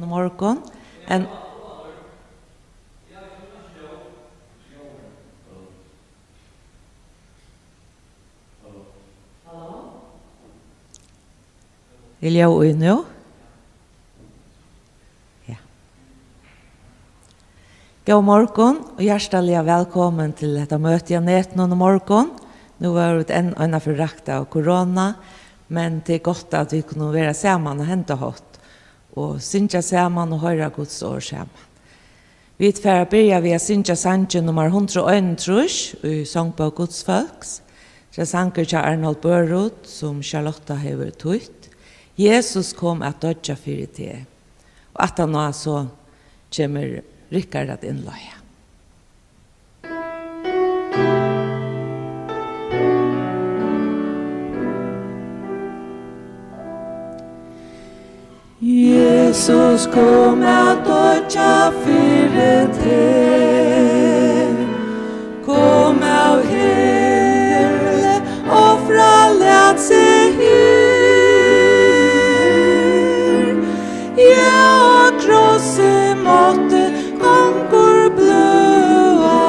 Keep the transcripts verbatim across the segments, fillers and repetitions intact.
Morgun. En Er ljóð í nú? Ja. Góðan morgun og hjartaliga vælkomin til hetta møti á netinum í morgun. Nú vóru vit enn einaferð rakt av korona, men tað er gott, at vit kunnu vera saman á henda hátt og syngja saman og hoyra Guds orð saman. Vit fara at byrja við at syngja sangin nummar hundrað og einogtrýss í Songbók Guds Fólks. Tað er sangur hjá Arnold Børud, sum Charlotta hevur týtt. "Jesus kom at doyggja fyri teg." Og aftaná so kemur Rikard at innleiða. Jesus kom at doyggja fyri teg, kom av himli og frálæt seg her. Ja, á krossi mátti kongur bløða,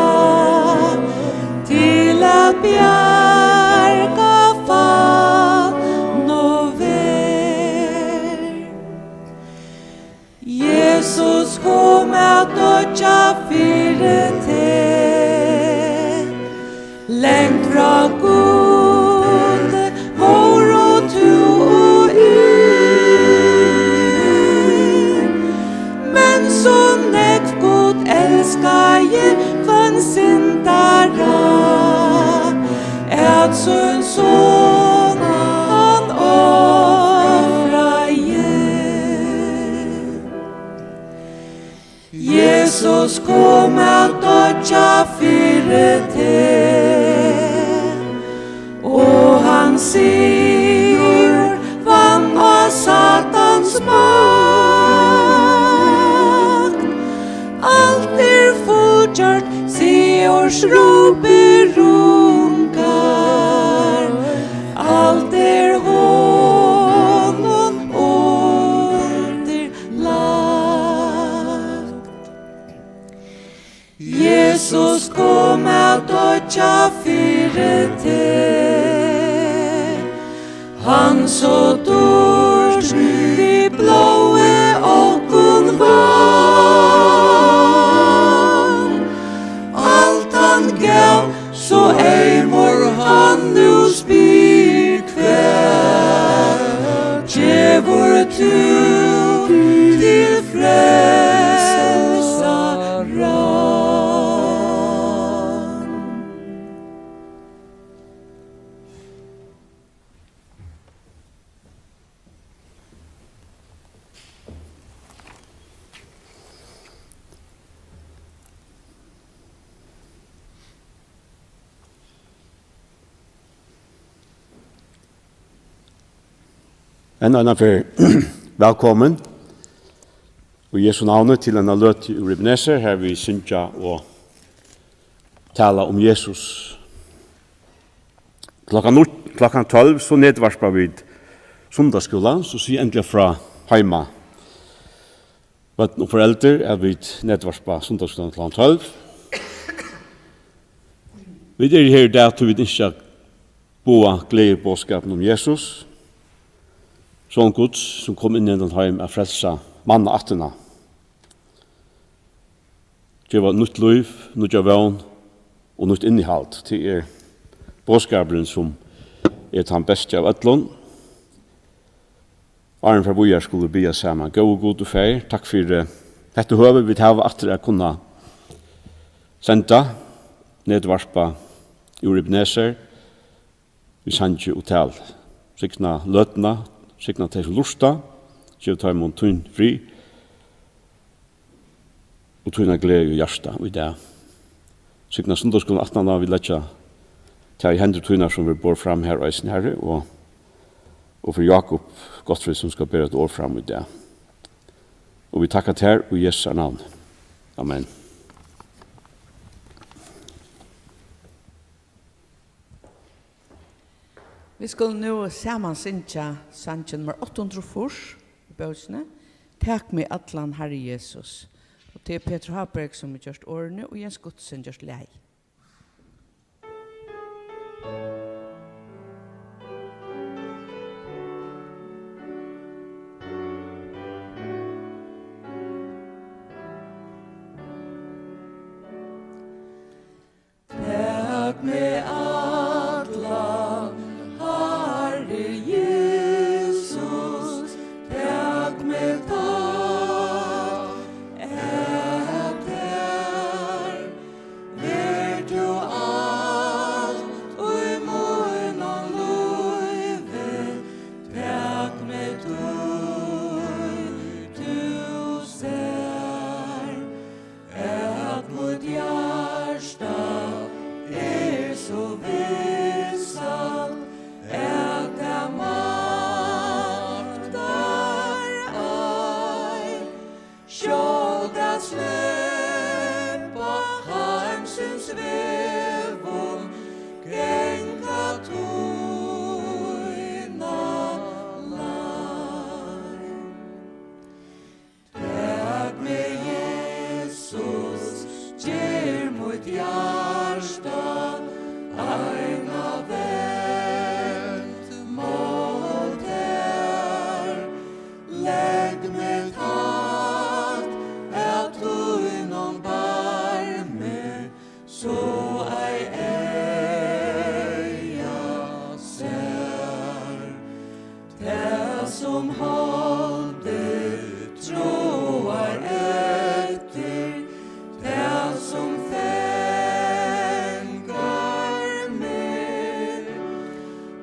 til at bjarga fátæk og veg. Jesus kom at doyggja fyri teg. Langt frá Gudi vóru tú og eg, men so nógv Gud elskaði hvønn syndara, at sín son hann ofraði. Jesus kom at doyggja fyri teg, og hann sigur vann á Satans makt. Alt er fullgjørt, sigursrópið runkar. Alt er honum undir lagt. Jesus kom at doyggja fyri teg. Hann so dýrt við blóði okkum vann. Alt hann gav, so eymur hann nú spyr, hvat gevur tú til frelsaran? Enn einaferð, vælkomin. Í Jesu navni til eina løtu úr Ebenezer, har vit syngja og tala um Jesus. Klokkan níggju, klokkan tólv, so netvarpa vit sunnudagsskúla, so sig endiliga frá heima. Børn og foreldur, at vit netvarpa sunnudagsskúlan klokkan tólv. Vit eru her í dag, tí vit ynskja at boða gleðiboðskapin um Jesus, Son Guds, sum kom inn í hendan heim at frelsa mannaættina. Geva nýtt lív, nýggja vón og nýtt innihald. Tað er boðskapurin, sum er tann besti av øllum. Áðrenn vit fara víðari, skulu vit biðja saman. Góði Gud og Faðir, takk fyri hetta høvið, vit hava aftur at kunna senda, netvarpa úr Ebenezer, við sangi og tal. Signa løtuna, signa tey, sum lurta, gev teimum tín frið og tína gleði í hjarta í dag. Signa sunnudagsskúlan aftaná, vit leggja tað í hendur tínar, sum verður borið fram her eisini, Harri, og, og fyri Jákup Gottfried, sum skal bera eitt orð fram í dag. Og vit takka tær í Jesu navni. Amen. Vit skulu nú saman syngja sangin nummar átta hundrað og fýrs í bókini, Tak meg allan, Harri Jesus. Og tað er Petur Háberg, sum hevur gjørt orðini, og Jens Guttesen gjørt lagið. Tak meg allan, Harri Jesus, tak meg, tak at tær ver tú alt í mínum lívi, tak meg, tí tú sær at mítt hjarta er so vissalt, at tað maktar ei sjálvt at sleppa heimsins vegum, ganga tína leið. Tak meg, Jesus, ger mítt hjarta eina vend mót tær. Legg meg tætt at tínum barmi, so ei eyga sær tað, sum holdið tráar eftir, tað, sum fangar meg.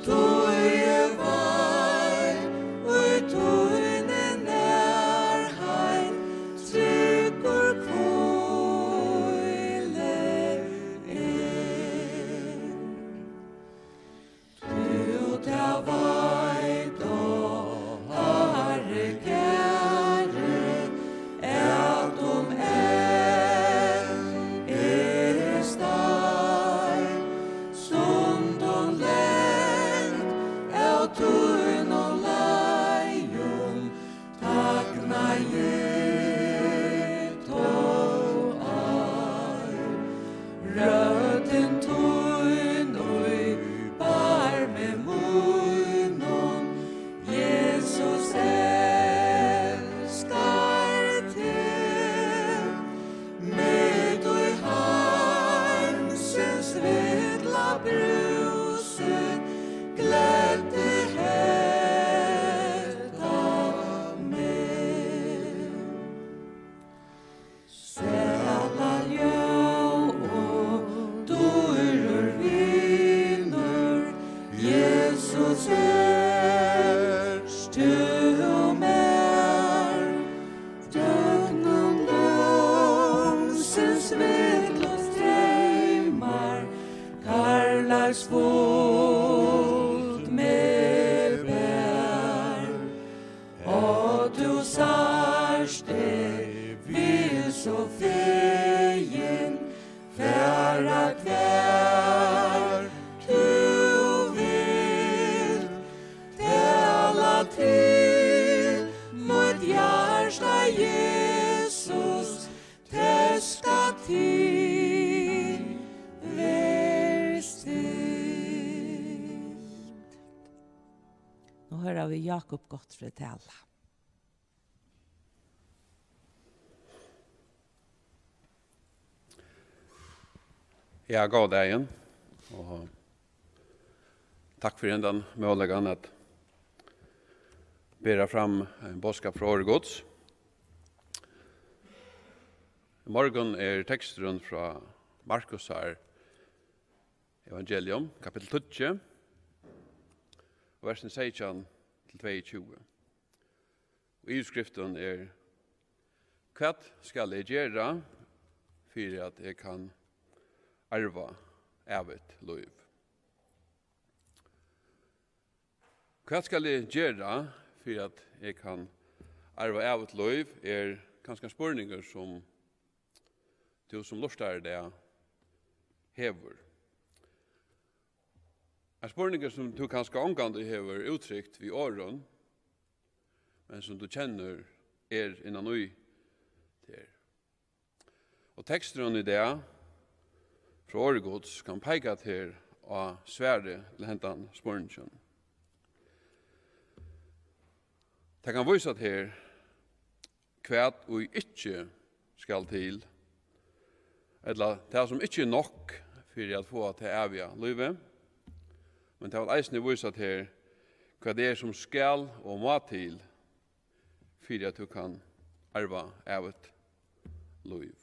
Tí eg veit, í tíni nærheit tryggur hvíli eg. Tú tað veit, ó Harri kæri, at um enn eg stei stundum langt av tínum leiðum, tagna eg tó ei. Røddin tín í barmi mínum, Jesus, elskar teg. Mitt í heimsins villa brúsi gleddi hetta meg. Sæla ljóð og dýrur vinur, Jesus, ert tú mær. Gjøgnum ljómsins villlu streymar, kærleiksfult meg ber. Á, tú sært, eg vil so fegin fara, hvar tú vilt. Tala til mítt hjarta, Jesus, teskar til, ver stilt. Nú hoyra vit Jákup Gottfried tala. Ja, góðan dagin, og takk fyri hendan møguleikan at bera fram ein boðskap frá orði Guds. Í morgun er teksturin frá Markusar evangelium, kapittul tíggju, versini seytjan til tveyogtjúgu. Og yvirskriftin er: Hvat skal eg gera, fyri at eg kann arva ævigt lív? Hvat skal eg gera, fyri at eg kann arva ævigt lív, er kanska ein spurningur, sum tú sum lurtar í dag hevur. Ein spurningur, sum tú kanska ongantíð hevur úttrykt við orðum, men sum tú kennir er innan í tær? Og teksturin í dag frá orði Guds kann peika tær á svarið til hendan spurningin. Tað kann vísa tær, hvat ið ikki skal til, ella tað, sum ikki er nokk fyri at fáa tað æviga lívið, men tað vil eisini vísa tær, hvat tað er, sum skal og má til, fyri at tú kann arva ævigt lív.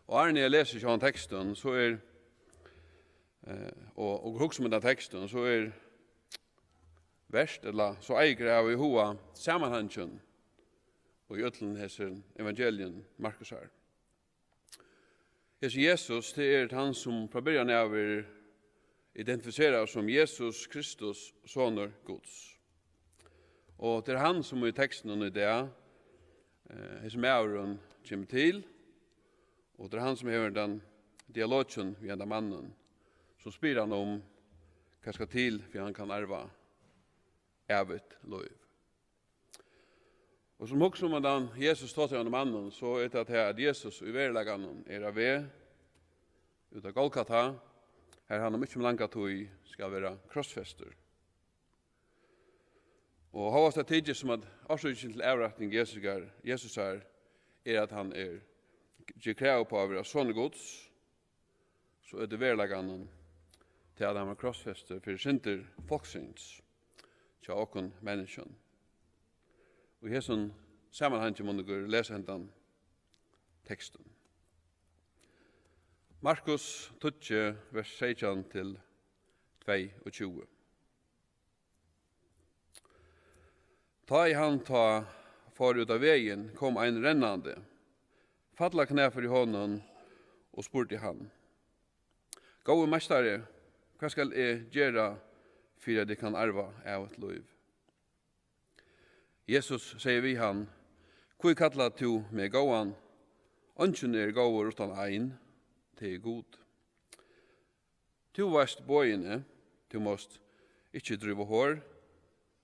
Og áðrenn eg lesi sjálvan tekstin, so er, eh, og, og hugsa um hendan tekstin, so er vert, ella so eigur at hava í huga samanhangin í øllum hesum evangelium Markusar. Hesin Jesus, tað er hann, sum frá byrjan av er identifiseraður sum Jesus Kristus, sonur Guds. Og tað er hann, sum í tekstinum í dag, eh, hesin maðurin kemur til, og tað er hann, sum hevur tann dialogin við hendan mannin, sum spyr hann um, hvat skal til, fyri hann kann arva ævigt lív. Og sum hugsa um, at hann, Jesus, tosar við mannin, so er tað tað, at Jesus í veruleikanum er á veg út á Golgata, har hann um ikki langa tíð skal vera krossfestur. Og hóast tað tykist sum, at orsøkin til avrætting Jesusar, Jesusar er, at hann er, ger krav upp á at vera sonur Guds, so er tað í veruleikanum tað, at hann var krossfestur fyri syndir fólksins, hjá okkum menniskjum. Og í hesum samanhangi munnu okur lesa hendan tekstin. Markus tíggju, vers seytjan til tveyogtjúgu. Tá ið hann tá fór út á vegin, kom ein rennandi, fall á knæ fyri honum og spurdi hann: Góði meistari, hvat skal eg gera, fyri at eg kann arva ævigt lív? Jesus segði við hann: Hví kallar tú meg góðan? Eingin er góður uttan ein, tað er Gud. Tú veitst boðini: Tú mást ikki dríva hor,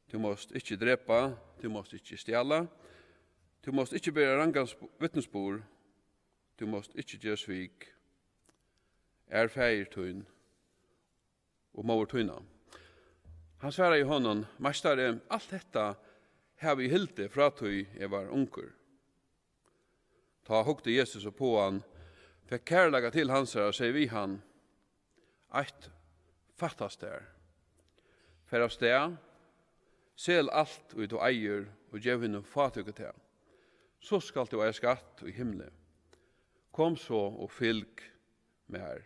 tú mást ikki drepa, tú mást ikki stjala, tú mást ikki bera rangan sp-, vitnisburð, tú mást ikki gera svik, Ær faðir tín og móður tína. Hann svaraði honum: Meistari, alt hetta havi eg hildið frá tí eg var ungur. Tá hugdi Jesus upp á hann, fekk kærleika til hansara og segði við hann: Eitt fattast tær. Far avstað, sel alt, ið tú eigur, og gev hinum fátøku tað. So skalt tú eiga skatt í himli. Kom so og fylg mær.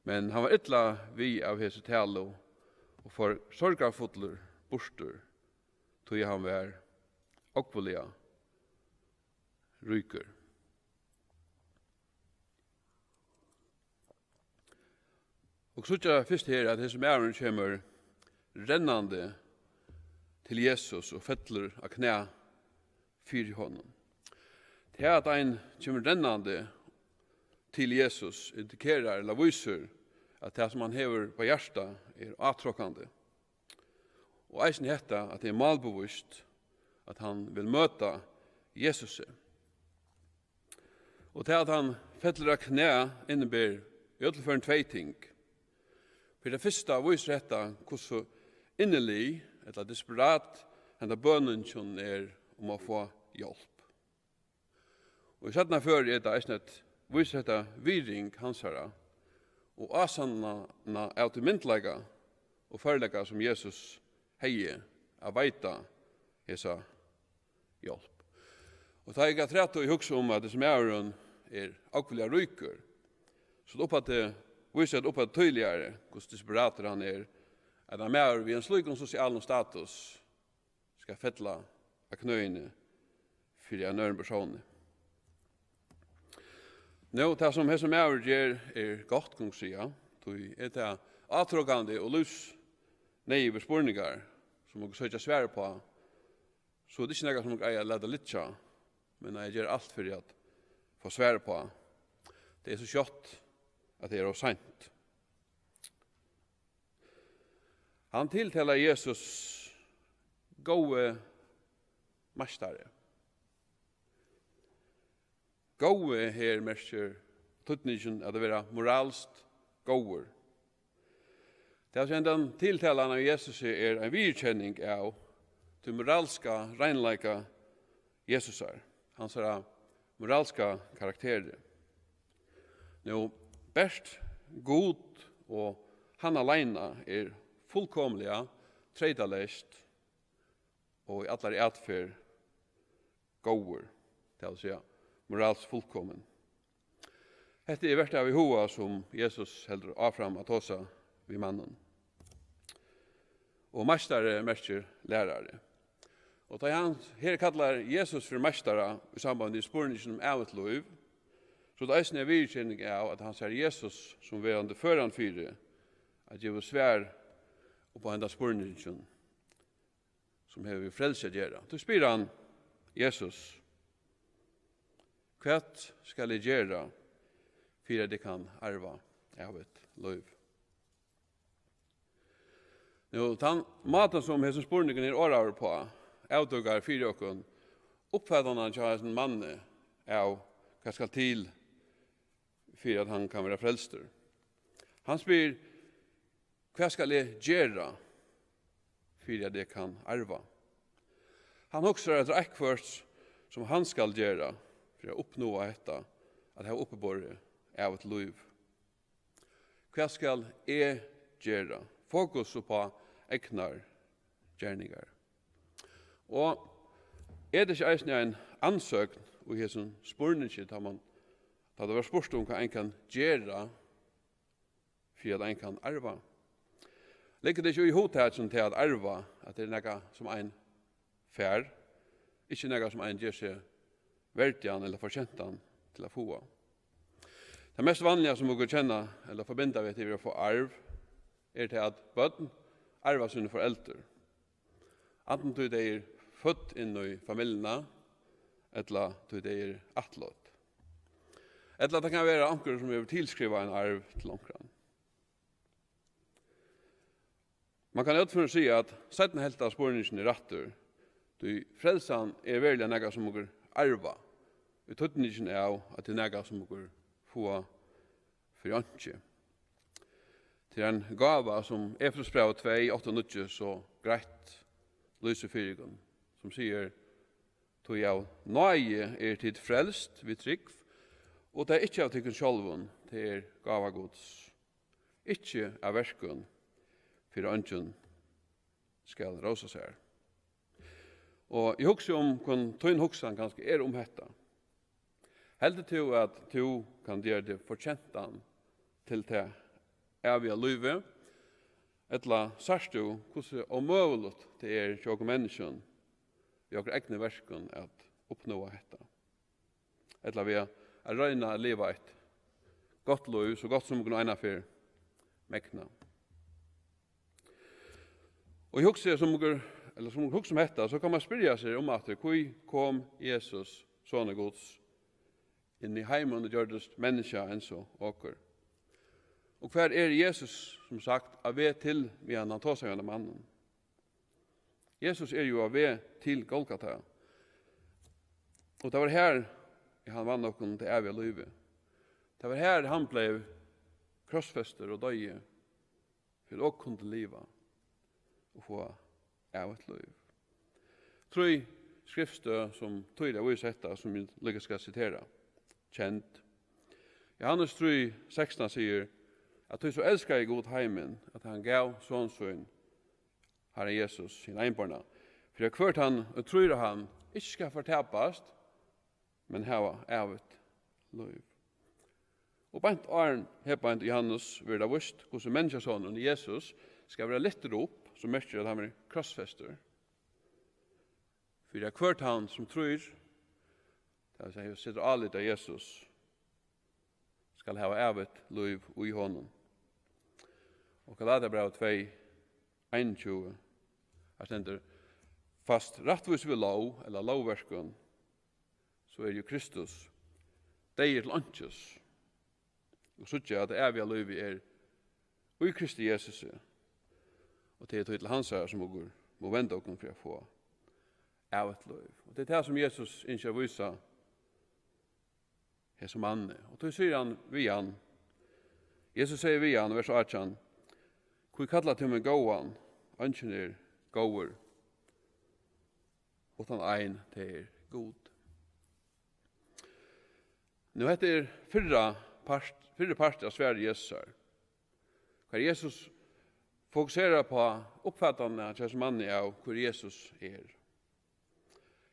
Men hann var illa við av hesi talu og fór sorgarfullur burtur, tí hann var ógvuliga ríkur. Og síggja fyrst her, at hesin maðurin kemur rennandi til Jesus og fellur á knæ fyri honum. Tað, at ein kemur rennandi til Jesus, indikerar ella vísir, at tað, sum hann hevur á hjarta, er átrokandi. Og eisini hetta, at tað er málbevíst, at hann vil møta Jesusi. Og tað, at hann fellur á knæ, inniber í øllum førum tvey ting. Fyri tað fyrsta vísir hetta, hvussu innilig ella desperat henda bønin hjá honum er um at fáa hjálp. Og í seinna føri er tað eisini eitt, vísir hetta virðing hansara og ásannan av tí myndugleika og førleika, sum Jesus hevði at veita hesa hjálp. Og tá eg afturat og eg hugsi um, at hesin maðurin er ógvuliga ríkur, so upp á tað vísir tað upp á tað týðiligari, hvussu desperatur hann er, at ein maður við ein slíkum sosialum status skal fella á knøini fyri ein øðrum persóni. Nú, tað, sum hesin maður ger, er gott, kunnu siga, tí er tað átrokandi og lívsneyðugir spurningar, sum okur søkja svar uppá, so er tað ikki nakað, sum okur eiga at lata liggja, men eiga at gera alt fyri at fáa svar uppá. Tað er so skjótt, at tað er ov seint. Hann tiltalar Jesus: Góði meistari. Góði her merkir týdningin at vera moralskt góður. Tað vil siga, hendan tiltalan av Jesusi er ein viðurkenning av tí moralska reinleika Jesusar, hansara moralska karakteri. Nú, bert Gud og hann aleina er fullkomiliga treytaleyst og í allari atferð góður, tað vil siga, moralskt fullkomin. Hetta er vert at hava í huga, sum Jesus heldur áfram at tosa við mannin. Og meistari merkir lærari. Og tá hann her kallar Jesus fyri meistara í sambandi við spurningin um ævigt lív, so er tað eisini ein viðurkenning av, at hann sær Jesus sum verandi føran fyri at geva svar upp á henda spurningin, sum hevur við frelsi at gera. Tí spyr hann Jesus: "Hvat skal eg gera, fyri at eg kann arva ævigt lív?" Nú, tann mátan, sum hesin spurningur er orðaður uppá, avdúkar fyri okkum uppfatanina hjá hesum manni av, hvat skal til, fyri at hann kann vera frelstur. Hann spyr: "Hvat skal eg gera, fyri at eg kann arva?" Hann hugsar eftir eitthvørt, sum hann skal gera fyri at uppnáa hetta, at hava uppiborið ævigt lív. Hvat skal eg gera? Fokus uppá egnar gerningar. Og er tað ikki eisini ein ansøgn í hesum spurningi, tá man, tá tað var spurt um, hvat ein kann gera fyri at ein kann arva? Liggur tað ikki í hugtakinum til at arva, at tað er nakað, sum ein fær, ikki nakað, sum ein ger seg verdigan ella fortjentan til at fáa? Tað mest vanliga, sum okur kenna ella forbinda við hetta við at fáa arv, er tað, at børn arva síni foreldur, antin tí tey eru fødd inn í familjuna, ella tí tey eru ættleidd. Ella tað kann vera onkur, sum hevur tilskrivað ein arv til onkran. Man kann í øllum førum siga, at seinna helvt av spurninginum er rættur, tí frelsan er veruliga nakað, sum okur arva, í týdninginum av, at tað er nakað, sum okur fáa fyri einki. Tað er ein gáva, sum Efesusbrævið tvey, átta og níggju so greitt lýsir fyri okkum, sum sigur: "Tí av náði eru tit frelst við trúgv, og tað ikki av tykkum sjálvum, tað er gáva Guds, ikki av verkum, fyri at eingin skal rósa sær." Og eg hugsi um, hvønn tín hugsan kanska er um hetta. Heldur tú, at tú kann gera teg fortjentan til tað æviga lívið, ella sært tú, hvussu ómøguligt tað er hjá okkum menniskjum, við okkara egnu verkum, at uppnáa hetta, ella við at, at royna at liva eitt gott lív, so gott sum okur nú einaferð megna? Og eg hugsi, sum okur, ella sum okur hugsa um hetta, so kann man spyrja seg um aftur: Hví kom Jesus, Sonur Guds, inn í heimin og gjørdist menniskja eins og okur? Og hvar er Jesus, sum sagt, á veg til, meðan hann tosar við henda mannin? Jesus er jú á veg til Golgata. Og tað var har, hann vann okkum tað æviga lívið. Tað var har, hann bleiv krossfestur og doyði, fyri at okur kundu liva og fáa ævigt lív. Trý skriftstøð, sum týðiliga vísa hetta, sum eg líka skal sitera, kend. Johannes trý sekstan sigur, at tí so elskaði Gud heimin, at hann gav Son sín, Harran Jesus, hin einborna, fyri at hvør tann, ið trýr á hann, ikki skal fortapast, men hava ævigt lív. Og beint áðrenn, her beint í Johannes, verður tað víst, hvussu Menniskjusonurin, Jesus, skal verða lyftur upp, sum merkir, at hann verður krossfestur, fyri at hvør tann, sum trýr, tað vil siga, setir álit á Jesus, skal hava ævigt lív í honum. Og Galatarabrævið tvey einogtjúgu, har stendur: Fæst rættvís við lóg ella lógverkum, so er jú Kristus deyður til einkis. Og síggja, at tað æviga lívið er í Kristi Jesusi, og tað er tí til hansara, sum okur mugu venda okkum fyri at fáa ævigt lív. Og tað er tað, sum Jesus ynskir at vísa hesum manni. Og tí sigur hann við hann, Jesus segði við hann, vers átjan, "Hví kallar tú meg góðan? Eingin er góður, uttan ein, tað er Gud." Nú, hetta er fyrra part, fyrri partur av svari Jesusar, har Jesus fokuserar á uppfatanina hjá hesum manni av, hvør Jesus er.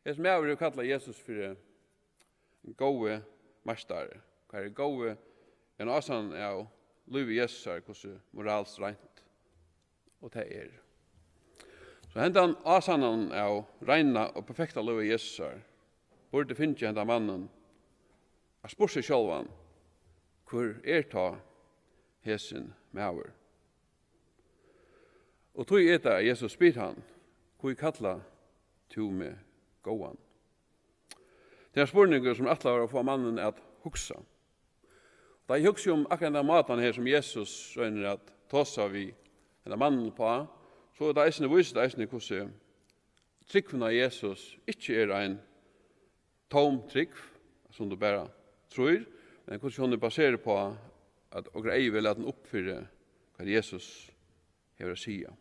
Hesin maður hevur kallað Jesus fyri ein góði meistari. Hvat er góði? Ein ásannan av lívi Jesusar, hvussu moralskt reint og tað er. So hendan ásannan av reina og perfekta lívi Jesusar burdi fingið hendan mannin at spurt seg sjálvan, hvør er tá hesin maður? Og tí er tað, at Jesus spyr hann, hví kallar tú meg góðan? Tað er ein spurningur, sum ætlaður at fáa mannin at hugsa. Tá eg hugsi um akkurát hendan mátan her, sum Jesus roynir at tosa við hendan mannin uppá, so er tað eisini, vísir tað eisini, hvussu trúgvin á Jesus ikki er ein tóm trúgv, sum tú bara trýr, men hvussu hon er baserað uppá, at okkara eygu verða latin upp fyri, hvat Jesus hevur at siga.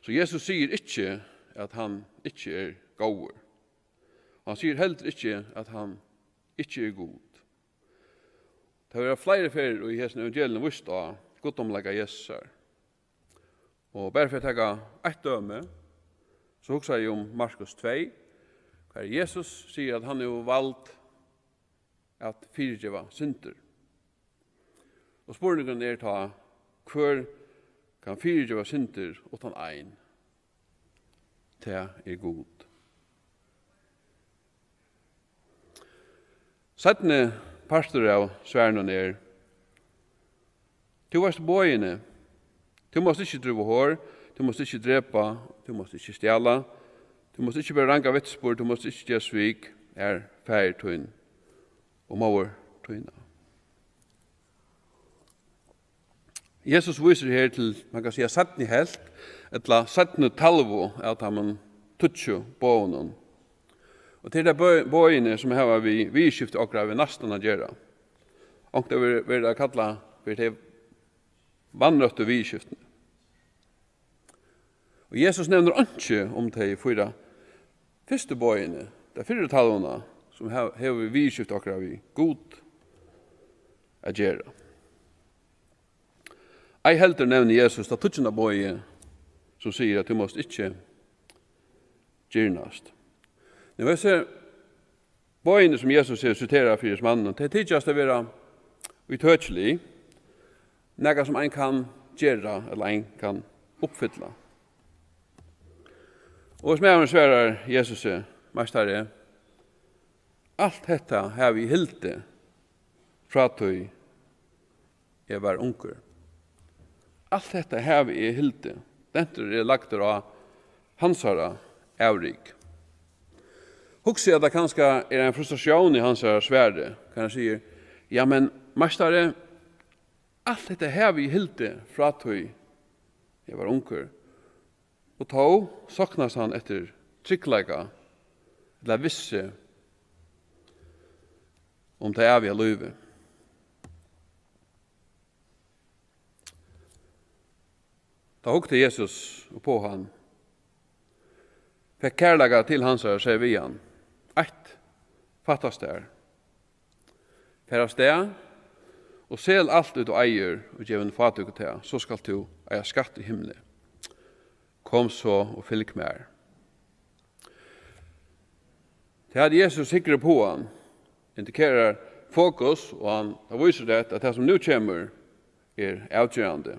So Jesus sigur ikki, at hann ikki er góður. Og hann sigur heldur ikki, at hann ikki er Gud. Tað verða fleiri ferðir í hesum evangelium víst á guddómleika Jesusar. Og bara fyri at taka eitt dømi, so hugsaði eg um Markus tvey, har Jesus sigur, at hann hevur vald at fyrigeva syndir. Og spurningurin er tá, hvør kann fyrigeva syndir uttan ein? Tað er Gud. Seinni partur av svarinum er, tú veitst boðini. Tú mást ikki dríva hor, tú mást ikki drepa, tú mást ikki stjala, tú mást ikki bera rangan vitnisburð, tú mást ikki gera svik, æra faðir tín og móður tína. Jesus vísir her til, man kann siga, seinnu helvt, ella seinnu talvu av teimum tíggju boðunum. Og tað eru tey bø-, boðini, sum hava við viðurskifti okkara við næstan at gera. Onkuntíð verður, verður tað kallað fyri tey vanrøttu viðurskiftini. Og Jesus nevnir einki um tey fýra fyrstu boðini, ta fyrru talvuna, sum ha-, hevur við viðurskifti okkara við Gud at gera. Ei heldur nevnir Jesus tað tíggjunda boðið, sum sigur, at tú mást ikki girnast. Nú, hesi boðini, sum Jesus hevur siterað fyri hesum manninum, tey tykjast at vera ítøkilig, nakað, sum ein kann gera, ella ein kann uppfylla. Og hesin maðurin svarar Jesusi, Meistari, alt hetta havi eg hildið frá tí eg var ungur. Alt hetta havi eg hildið. Dentur er lagdur á hansara avrik. Hugsi, at tað kanska er ein frustratión í hansara svari, kan hann siga, ja, men, meistari, alt hetta havi eg hildið frá tí eg var ungur. Og tó soknast hann eftir tryggleika ella vissu um tað æviga lívið. Tá hugdi Jesus upp á hann, fekk kærleika til hansara og segði við hann, eitt fattast tær. Far avstað og sel alt, ið tú eigur, og gev hinum fátøku tað, so skalt tú eiga skatt í himli. Kom so og fylg mær. Tað, at Jesus hyggur upp á hann, indikerar fokus, og hann, tað vísir tað, at tað, sum nú kemur, er avgerandi.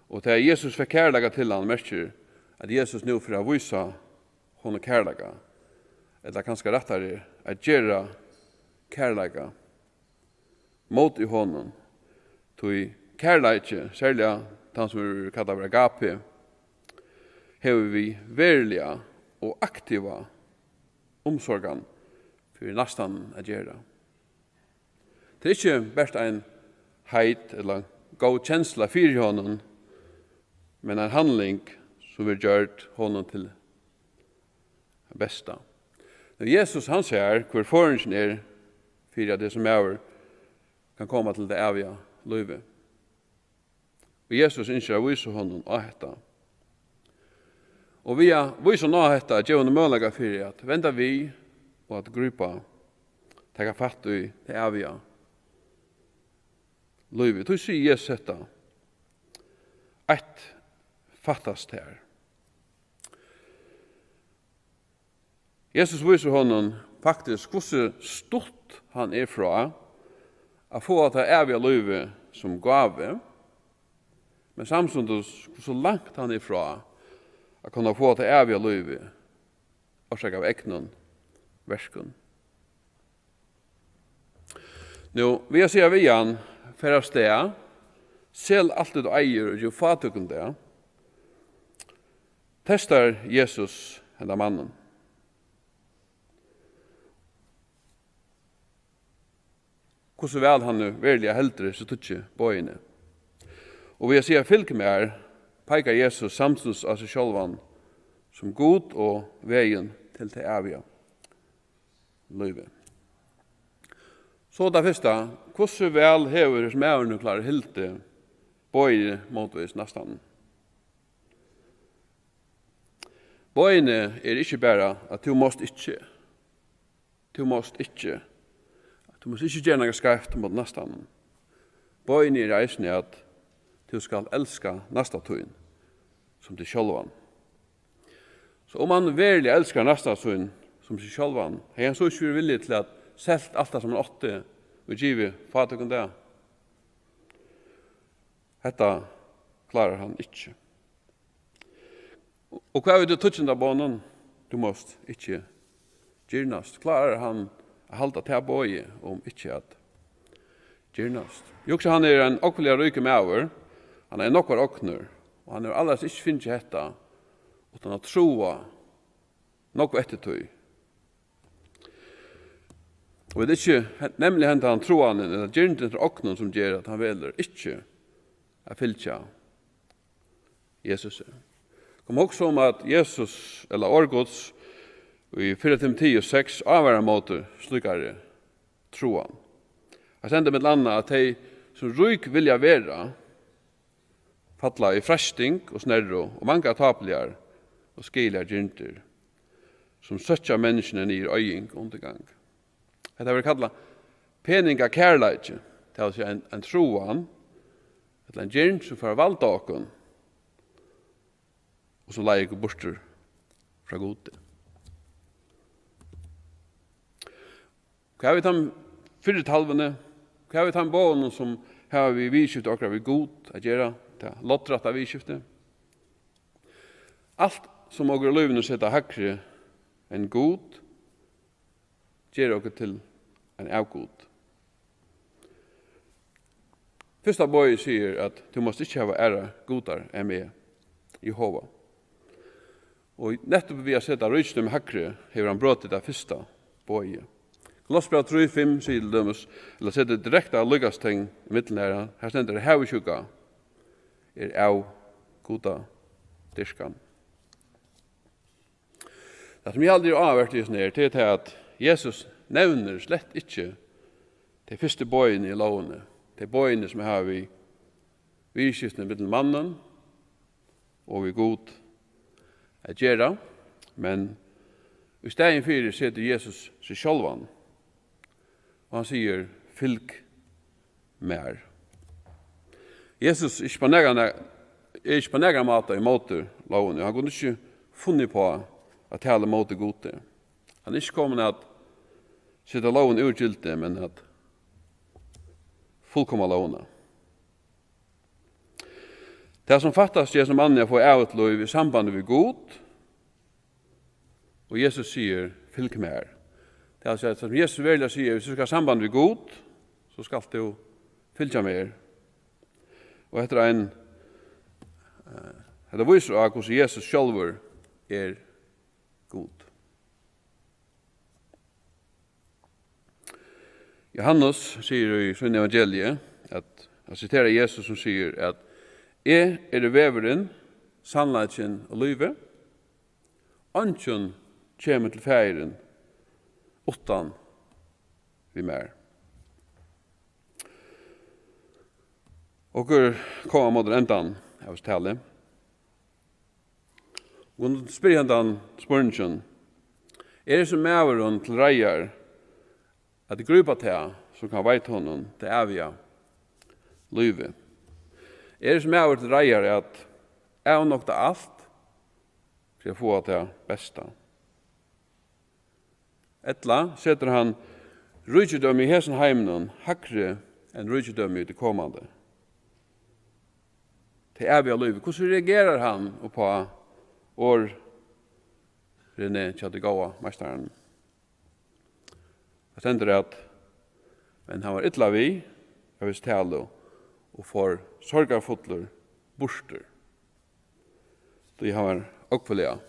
Og tað, at Jesus fekk kærleika til hann, merkir, at Jesus nú fer at vísa honum kærleika, ella kanska rættari, at gera kærleika móti honum. Tí kærleiki, serliga tann, sum verður kallaður agape, hevur við veruliga og aktiva umsorgan fyri næstan at gera. Tað er ikki bert ein heit ella góð kensla fyri honum, men ein handling, sum verður gjørd honum til besta. Nú, Jesus, hann sær, hvør føringin er fyri, at hesin maður kann koma til tað æviga lívið. Og Jesus ynskir at vísa honum á hetta. Og við at vísa honum á hetta, geva honum møguleika fyri at venda við og at grípa, taka fatt í tað æviga lívið. Tí sigur Jesus hetta: Eitt fattast tær. Jesus vísir honum faktiskt, hvussu stutt hann er frá at fáa tað æviga lívið sum gávu, men samstundis, hvussu langt hann er frá at kunna fáa tað æviga lívið orsakað av egnum verkum. Nú, við at siga við hann: Far avstað, sel alt, tað tú eigur, og gev fátøkum tað, testar Jesus henda mannin, hvussu væl hann nú veruliga heldur hesi tíggju boðini. Og við at siga: Fylg mær, peikar Jesus samstundis á seg sjálvan sum Gud og vegin til tað æviga lívið. So tað fyrsta: hvussu væl hevur hesin maðurin nú klárað hildið boðið mótvegis næstan? Boðini er ikki bara, at tú mást ikki, tú mást ikki, tú mást ikki gera nakað skeivt móti næstan. Boðini er eisini, at tú skalt elska næsta tín sum teg sjálvan. So um hann veruliga elskar næsta sín sum seg sjálvan, hevði hann so ikki verið villigur til at selt alt tað, sum hann átti, og givið fátøkum tað? Hetta klárar hann ikki. Og hvat við tí tíggjunda boðnum? Tú mást ikki girnast. Klárar hann at halda tað boðið um ikki at girnast? Eg hugsi, hann er ein ógvuliga ríkur maður. Hann er nógvar ognir, og hann hevur allarhelst ikki fingið hetta uttan at tráa nógv eftir tí. Og vit ikki, nemliga henda hann tráanin, ella girndin eftir ognum, sum ger, at hann velur ikki at fylgja Jesusi. Kom, hugsa um, at Jesus, ella orð Guds, í fyrra Timoteus seks ávarar móti slíkari tráan. Har stendur millum annað, at tey, sum rík vilja vera, falla í freisting og snerru og mangar tápuligar og skaðiligar girndir, sum søkkja menniskjuni niður í oyðing og undirgang. Hetta verður kallað peningakærleiki, tað vil siga ein, ein tráan ella ein girnd, sum fer at valda okkum og sum leiðir okkum burtur frá Gudi. Hvat við teimum fyrru talvuni? Hvat við teimum boðunum, sum hava við viðurskifti okkara við Gud at gera, tað loddrætta viðurskifti? Alt, sum okur í lívinum seta hægri enn Gud, ger okur til ein avgud. Fyrsta boðið sigur, at tú mást ikki hava aðrar gudar enn meg, Jehova. Og nettupp við at seta ríkidømi hægri hevur hann brotið tað fyrsta boðið. Kolossebræv trý fimm sigur til dømis, ella setir direkta líkastegn ímillum her, har stendur, at havisjúka er avgudadyrkan. Tað, sum eg haldi er áhugavert í hesum her, tað er tað, at Jesus nevnir slett ikki tey fyrstu boðini í lógini, tey boðini, sum hava við viðurskiftini millum mannin og við Gud at gera, men í staðin fyri setir Jesus seg sjálvan, og hann sigur: Fylg mær. Jesus er ikki á nakran, er ikki á nakran máta ímóti lógini, og hann kundi ikki funnið uppá at tala ímóti Gudi. Hann er ikki komin at seta lógina úr gildi, men at fullkoma lógina. Tað, sum fattast í hesum manni at fáa ævigt lív, er sambandið við Gud, og Jesus sigur: Fylg mær. Tað vil siga, sum Jesus veruliga sigur: Viss tú skal hava samband við Gud, so skalt tú fylgja mær. Og hetta er ein, eh, hetta vísir á, hvussu Jesus sjálvur er Gud. Johannes sigur í sínum evangelii, at hann siterar Jesus, sum sigur, at: Eg eri vegurin, sannleikin og lívið. Eingin kemur til Faðirin uttan við mær. Okur koma móti endan av hesi tali. Og spyrja hendan spurningin: Er hesin maðurin til reiðar at grípa tað, sum kann veita honum tað æviga lívið? Er hesin maður til reiðar at avnokta alt fyri at fáa tað besta? Ella setur hann ríkidømi í hesum heiminum hægri enn ríkidømi í tí komandi, tað æviga lívið? Hvussu reagerar hann upp á orðini hjá tí góða meistaranum? Tað stendur, at: "Men hann var illa við av hesi talu og fór sorgarfullur burtur, tí hann var ógvuliga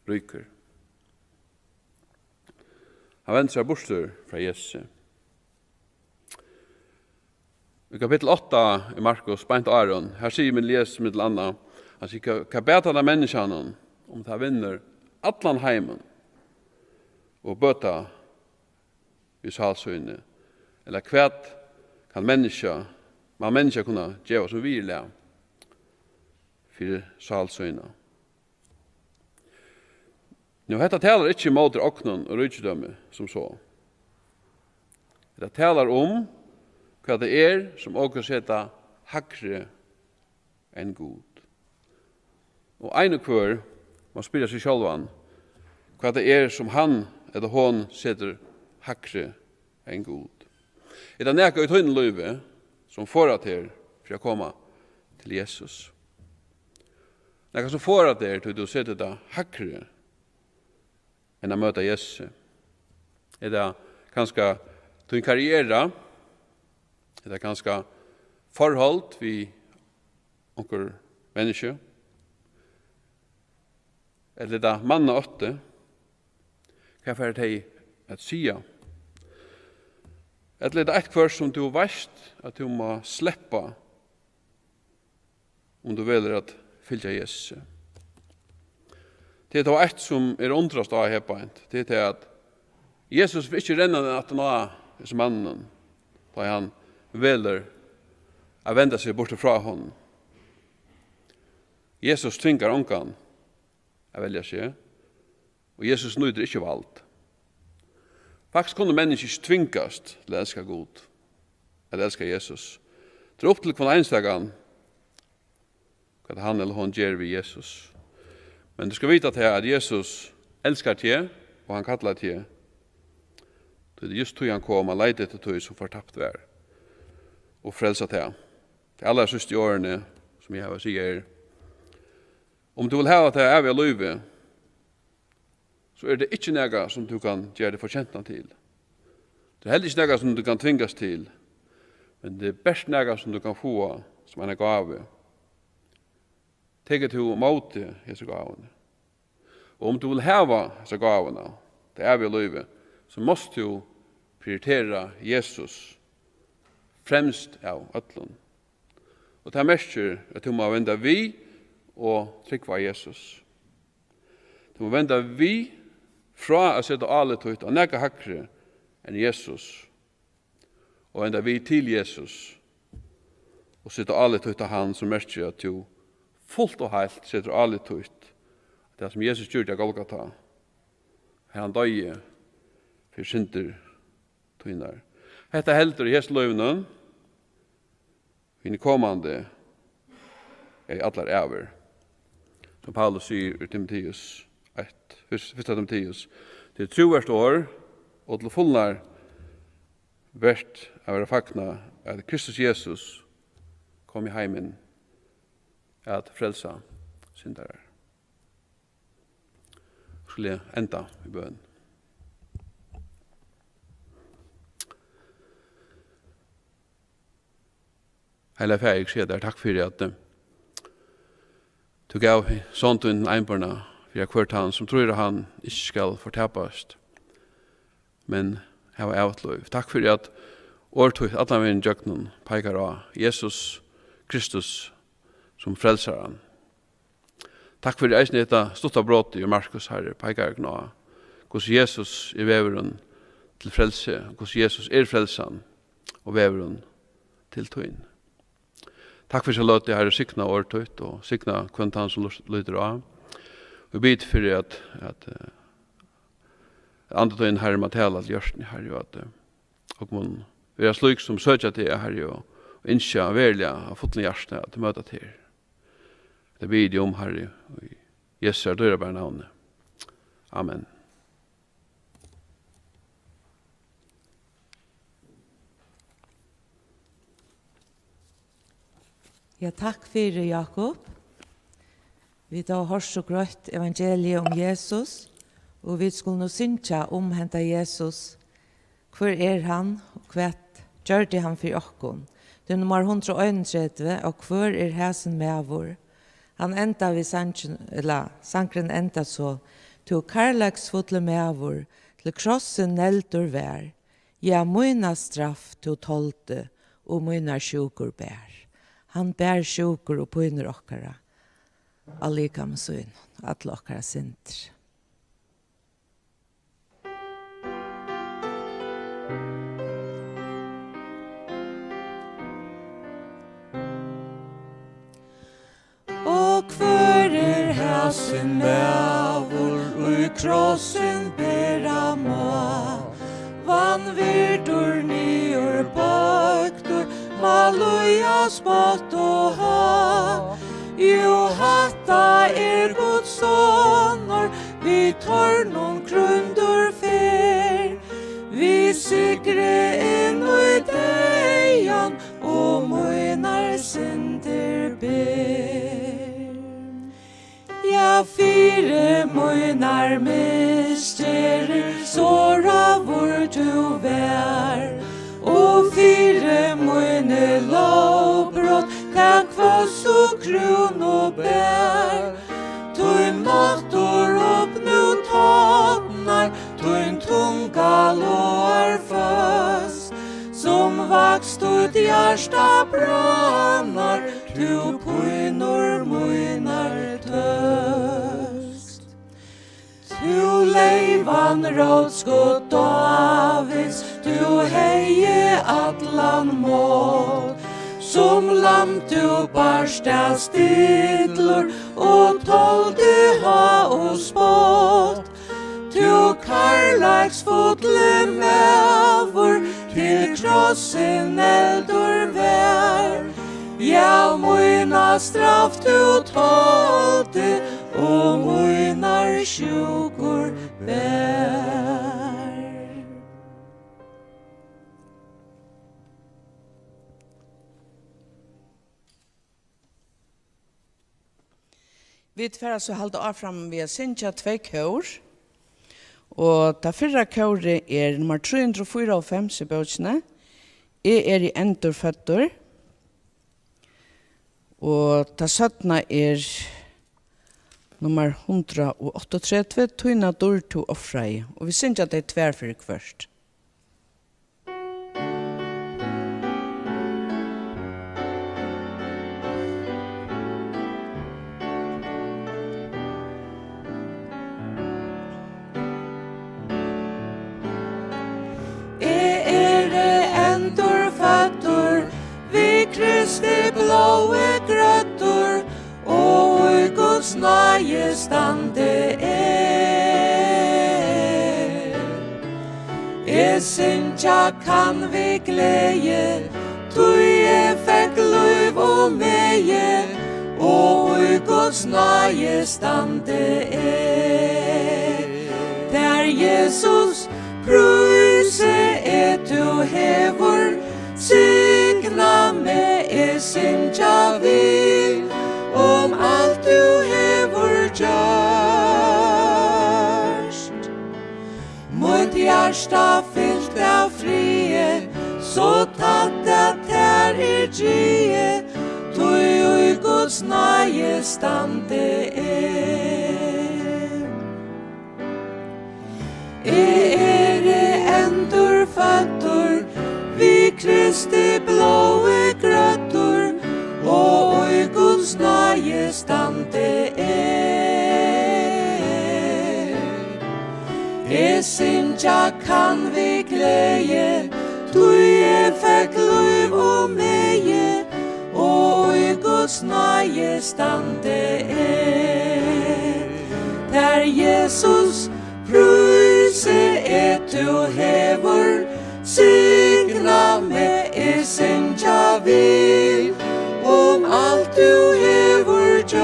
ríkur." Hann vendi sær burtur frá Jesusi. Í kapittul átta í Markus, beint áðrenn, har sigur men Jesus millum annað, hann sigur: "Hvat, hvat batar tað menniskjanum, um tað vinnur allan heimin og bøta við sál síni? Ella hvat kann menniskja, man menniskja kunna geva sum virðilag fyri sál sína?" Nú, hetta talar ikki ímóti ognum og ríkidømi sum so. Hetta talar um, hvat tað er, sum okur seta hægri enn Gud. Og ein og hvør má spyrja seg sjálvan, hvat tað er, sum hann ella hon setur hægri enn Gud. Er tað nakað í tínum lívi, sum forðar tær fyri at koma til Jesus? Nakað, sum forðar tær, tí tú setur tað hægri enn at møta Jesusi? Er tað kanska tín karriera? Er tað kanska forhold við onkur menniskju? Ella er tað mannaótti? Hvat fara tey at siga? Ella er tað eitthvørt, sum tú veitst, at tú má sleppa, um tú velur at fylgja Jesusi? Tað er tó eitt, sum er at undrast á her beint. Tað er tað, at Jesus vil ikki renna aftan á hesum manninum, tá ið hann velur at venda seg burtur frá honum. Jesus tvingar ongan at velja seg, og Jesus nýtir ikki vald. Faktiskt kunnu menniskju ikki tvingast til at elska Gud, at elska Jesus. Tað er upp til hvønn einstakan, hvat hann ella hon ger við Jesus. Men tú skalt vita tað, at Jesus elskar teg, og hann kallar teg. Tí tað er júst tí hann kom, hann leitaði eftir tí, sum fortapt var, og frelsa tað. Tey allarsíðstu orðini, sum eg havi at siga, er: Um tú vilt hava tað æviga lívið, so er tað ikki nakað, sum tú kanst gera teg fortjentan til. Tað er heldur ikki nakað, sum tú kanst tvingast til, men tað er bert nakað, sum tú kanst fáa sum eina gávu. Tekur tú ímóti hesi gávuni? Og um tú vilt hava hesa gávuna, tað æviga lívið, so mást tú prioritera Jesus fremst av øllum. Og tað merkir, at tú má venda við og trúgva á Jesus. Tú má venda við frá at seta álit títt á nakað hægri enn Jesus, og venda við til Jesus og seta álit títt á hann, sum merkir, at tú fult og heilt setur álit títt á tað, sum Jesus gjørdi á Golgata, har hann doyði fyri syndir tínar. Hetta heldur í hesum lívinum, hini komandi eru allar ævir. Sum Paulus sigur í Timoteus eitt, fyrst-, fyrsta Timoteus: "Tað er trúvert orð og til fulnar vert at vera fagnað, at Kristus Jesus kom í heimin at frelsa syndarar." Skulu eg enda í bøn. Heilaga Faðir, eg sigi tær takk fyri, at, eh, tú gavst son tín einborna, fyri at hvør tann, sum trýr á hann, ikki skal fortapast, men hava ævigt lív. Takk fyri, at orð títt allan vegin gjøgnum peikar á Jesus Kristus sum frelsaran. Takk fyri eisini hetta stutta brotið í Markus, Harri, peikar okkum á, hvussu Jesus er vegurin til frelsi, hvussu Jesus er frelsan og vegurin til tín. Takk fyri so løtu, Harri, signa orð títt og signa hvønn tann sum lur-, lítur á. Og vit biðja fyri at, at, eh, Andi tín, Harri, má tala til hjørtuni, Harri, og at, eh, okkum vera slík sum søkja teg, Harri, og, og ynskja veruliga av fullum hjarta at møta teg. Tað biði eg um, Harri, í Jesu dýrabara navni. Amen. Ja, takk fyri, Jakob. Vit hava hoyrt so greitt evangeliið um Jesus, og vit skulu nú syngja um henda Jesus. Hvør er hann, og hvat gjørdi hann fyri okkum? Tað er nummar hundrað og einogtretivu, og hvør er hasin maður? Hann endar við sangin, ella sangurin endar so: Tú kærleiksfulli maður, til krossin negldur var, ja, mína straff tú toldi, og mínar sjúkur bar. Hann bar sjúkur og pínur okkara á likami sínum, allar okkara syndir. Og hvør er hasin maður, ið krossin bera má? Vanvirdur, niðurboygdur, má líða spott og háð. Jú, hatta er Guds sonur, við tornum krýndur fer, við sigri inn í deyðan og mínar syndir ber. Ja, fyri mínar misgerðir soraður tú var, og fyri míni lógbrot ta hvøssu krúnu bar. Tín máttur upp nú todnar, tín tunga logar føst, sum vaks títt hjarta bráðnar, tú pínur mínar tøst. Tú leyvan rótskot Dávids, tú hevði allan mátt, sum lamb tú barst av stillur og toldi háð og spott. Tú kærleiksfulli maður, til krossin negldur var. Ja, mína straff tú toldi, og mínar sjúkur bar. Vit fara so halda áfram við at syngja tvey kór. Og tað fyrra kórið er nummar trý hundrað og fýraoghálvfems í bókini, Eg eri endurføddur. Og tað seinna er nummar hundrað og áttaogtretivu, Tína dýrd tú ofraði. Og vit syngja tey tvær fyri hvørt. Eg eri endurføddur, við Kristi blóði grøddur, og í Guds náði standi eg. Eg syngja kann við gleði, tí eg fekk lív og megi, og í Guds náði standi eg. Tær, Jesus, prísi eg, tú hevur signað meg, eg syngja vil um alt tú hevur gjørt. Mítt hjarta fylt av friði, so tætt at tær er drigið, tí í Guds náði standi eg. Eg eri endurføddur, við Kristi blóði grøddur, og í Guds náði standi eg. Eg syngja kann við gleði, tí eg fekk lív og megi, og í Guds náði standi eg. Tær, Jesus, prísi eg, tú hevur signað meg, eg syngja vil um alt tú hevur gjørt.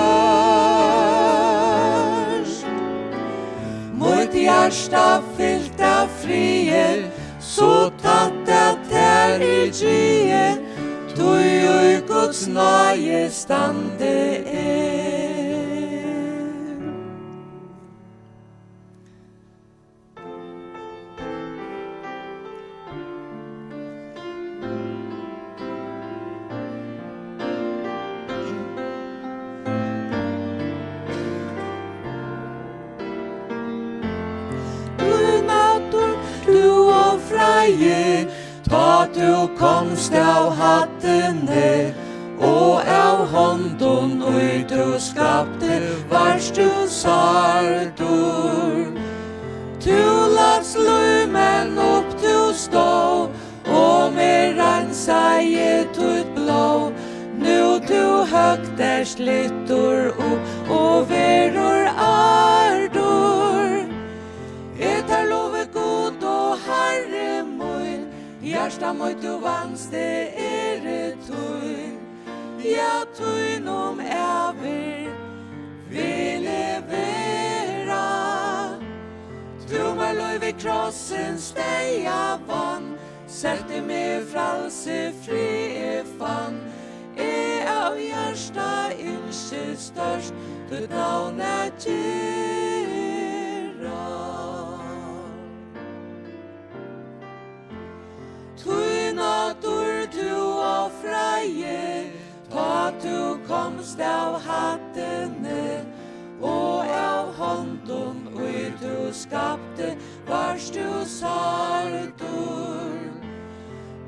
Mítt hjarta fylt av friði, so tætt at tær er drigið, tí í Guds náði standi eg. Tína dýrd tú ofraði, tá tú komst av hæddini, og av hondum, ið tú skapti, varst tú særdur. Tú latst líðmenn upp, tú stóð, og meg reinsaði títt blóð. Nú tú høgt ert lyftur upp og verður ærdur. Eg tær lovi, Gud og Harri mín, hjarta mítt tú vanst, eg eri tín. Ja, tínum ævir vil eg vera. Tú mær lív við krossins deyða vann, setti meg í frælsi, frið eg fann. Eg av hjarta ynski stórt títt navn at gera. Tína dýrd tú ofraði, tá tú komst av hæddini, og av hondum, ið tú skapti, varst tú særdur.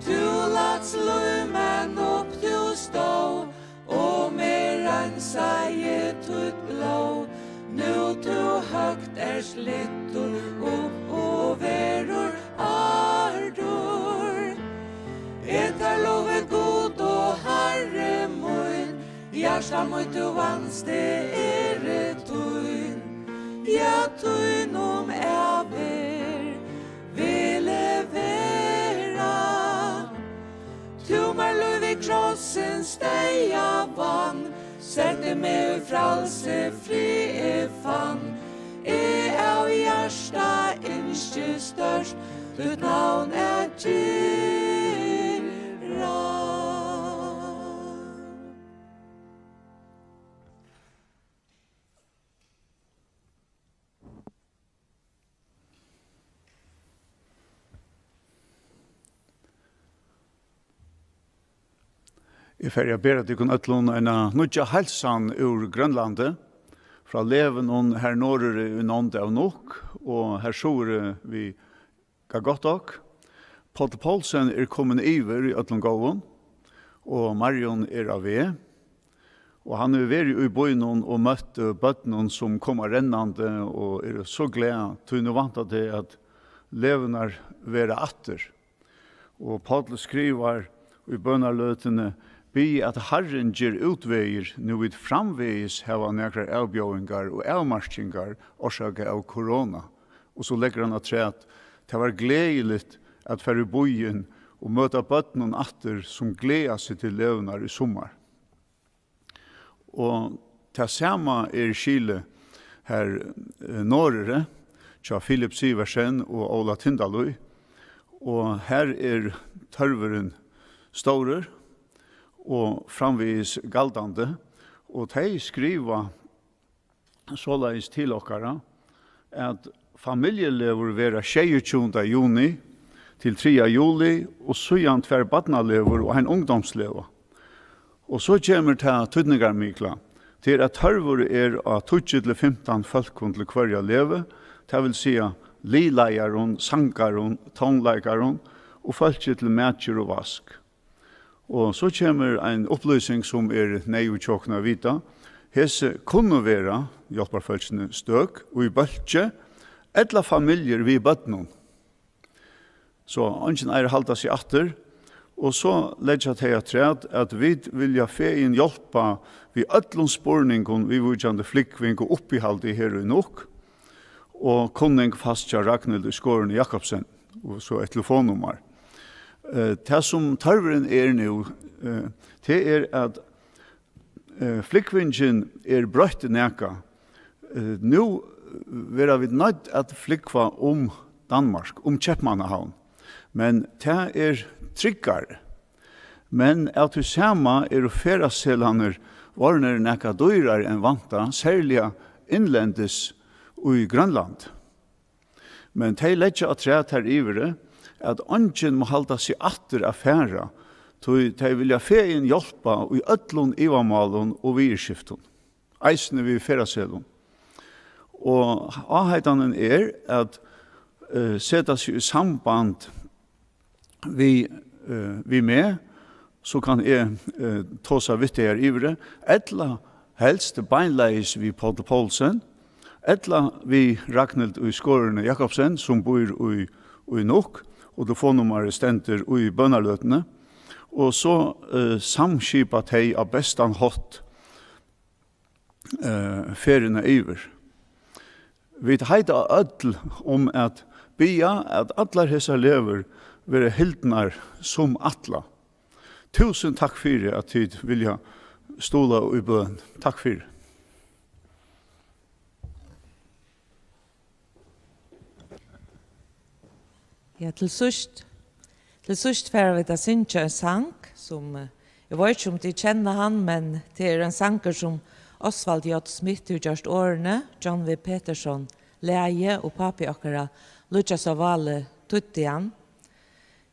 Tú latst líðmenn upp, tú stóð, og meg reinsaði títt blóð. Nú tú høgt ert lyftur upp og verður ærdur. Eg tær lovi, Gud og Harri mín, hjarta mítt tú vanst, eg eri tín. Ja, tínum ævir vil eg vera. Tú mær lív við krossins deyða vann, setti meg í frælsi, frið eg fann. Eg av hjarta ynski stórt títt navn at gera. Eg fari at bera tykkum øllum eina nýggja heilsan úr Grønlandi, frá legunum har norðuri í nánd av Nuuk og har suðuri við Qaqortoq. Páll Poulsen er komin yvir í øllum góðum, og Marjun er á veg. Og hann hevur verið í býnum og møtt, eh, børnum, sum koma rennandi og eru so glað, tí nú vænta tey, at legurnar verða aftur. Og Páll skrivar í bønarløtuni: Bið, at Harrin ger útvegir, nú vit framvegis hava nakrar avbjóðingar og avmarkingar orsakað av korona. Og so leggur hann afturat: Tað var gleðiligt at fara í býin og møta børnum aftur, sum gleða seg til legurnar í summar. Og tað sama er skilið har, eh, norðuri hjá Filip Sivertsen og Óla Tindalíð. Og har er tørvurin stórur og framvegis galdandi. Og tey skriva soleiðis til okkara, at familjulegur verða sjeyogtjúgunda juni til triðja juli, og síðan tvær barnalegur og ein ungdómslega. Og so kemur tað týdningarmikla, tað er, at tørvur er á tíggju til fimtan fólkum til hvørja legu, tað vil siga liðleiðarum, sangarum, tónleikarum og fólki til matgerð og vask. Og so kemur ein upplýsing, sum er neyðug hjá okkum at vita. Hesi kunnu vera, hjálparfólkini, støk í bólki, Ella familjur við børnum. So eingin eigur at halda seg aftur. Og so leggja tey afturat, at vit vilja fegin hjálpa við øllum spurningum viðvíkjandi flúgving og uppihaldi her í Nuuk, og kunning fæst hjá Ragnhild í Skoruni Jakobsen, og so eitt telefonnummar. Eh, tað, sum tørvurin er nú, eh, tað er, at Eh, flúgvingin er broytt nakað. Eh, nú verða vit noydd at flúgva um Danmark, um Keypmannahavn. Men tað er tryggari. Men av tí sama eru ferðaseðlarnir vorðnir nakað dýrari enn væntað, serliga innlendis í Grønland. Men tey leggja afturat har yviri, at eingin má halda seg aftur at fara, tí tey vilja fegin hjálpa í øllum ivamálum og viðurskiftum, eisini við ferðaseðlum. Og áheitanin er at, eh, seta seg í samband við, eh, við meg, so kann eg, eh, tosa við tey har yviri, ella helst beinleiðis við Poul Poulsen, ella við Ragnhild í Skoruni Jakobsen, sum býr í, í Nuuk, og telefonnummarið stendur í bønarløtuni, og so, eh, samskipa tey á bestan hátt, eh, ferðina yvir. Vit heita øll um at biðja, at allar hesar legur verða hildnar sum ætlað. Túsund takk fyri, at tit vilja stuðla í bøn. Takk fyri. Ja, til síðst, til síðst fara vit at syngja ein sang, sum, eh, eg veit ikki, um tit kenna hann, men tað er ein sangur, sum Osvald J. Smith hevur gjørt orðini, John V. Peterson lagið, og pápi okkara, Líggjas av Váli, týddi hann.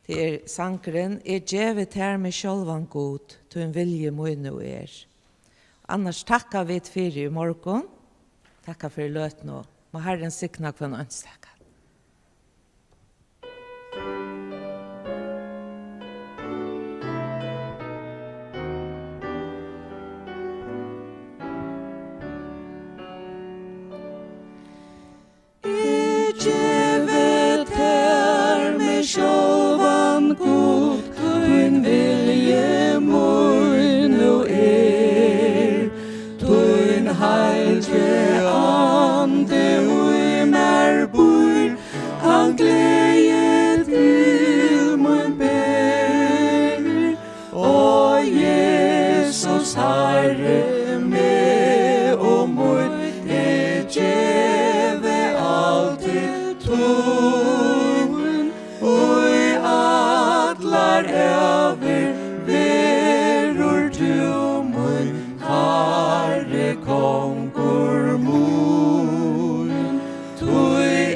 Tað er sangurin: Eg gevi tær meg sjálvan, Gud, tín vilji mín nú er. Annars takka vit fyri í morgun. Takka fyri løtuna, og má Harrin signa hvønn einstakan. Eg gevi tær meg sjálvan, Gud, tín vilji mín nú er. Tín heilagi Andi í mær býr, hann gleði til mín ber. Ó Jesus, Harri, meg og mítt, eg gevi alt til tín. Í allar ævir verður tú mín Harri, kongur mín. Tí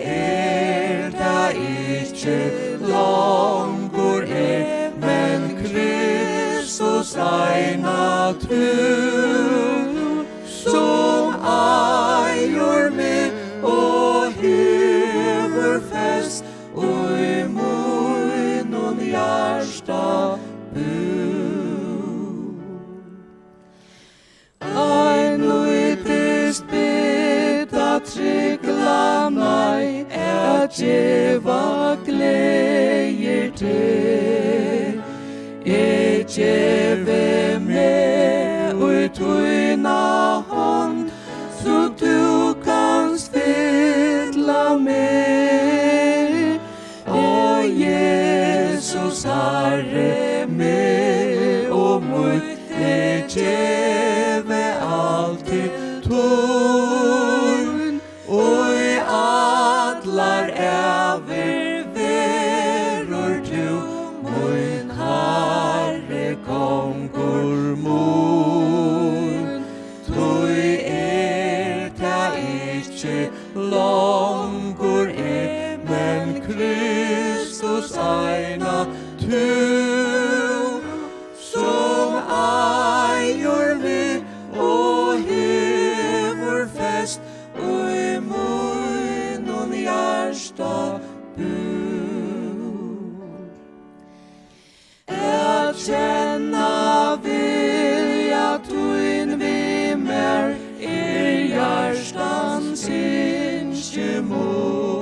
er tað ikki longur eg, men Kristus eina tú, sum eigur meg og hevur fest í mínum hjarta búð. Ein nýtist bita tryglan ei, at geva gleðir teg. Eg gevi meg í tína hond, so tú kanst fylla meg. Ó Jesus, Harri, meg og mítt, eg gevi alt til tín. Í allar ævir verður tú mín Harri, kongur mín. Tí er tað ikki longur eg, men Kristus eina tú, sum eigur meg og hevur fest í mínum hjarta búð. At kenna vilja tín við mær er hjartans ynskimál.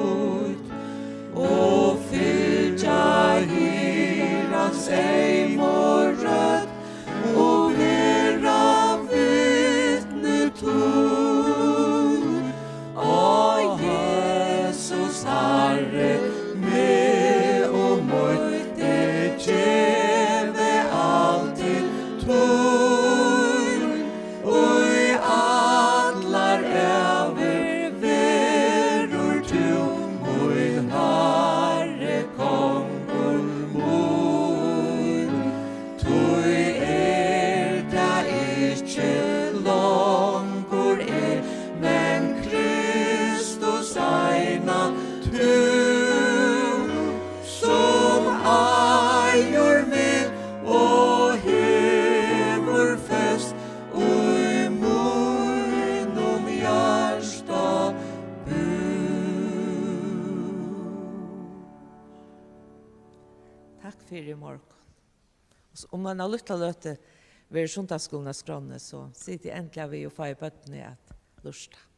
fyri í morgun. Og s-, um eina lítla løtu verður sunnudagsskúlin á skránni, so sitið endiliga við og fáið børnini at lurta.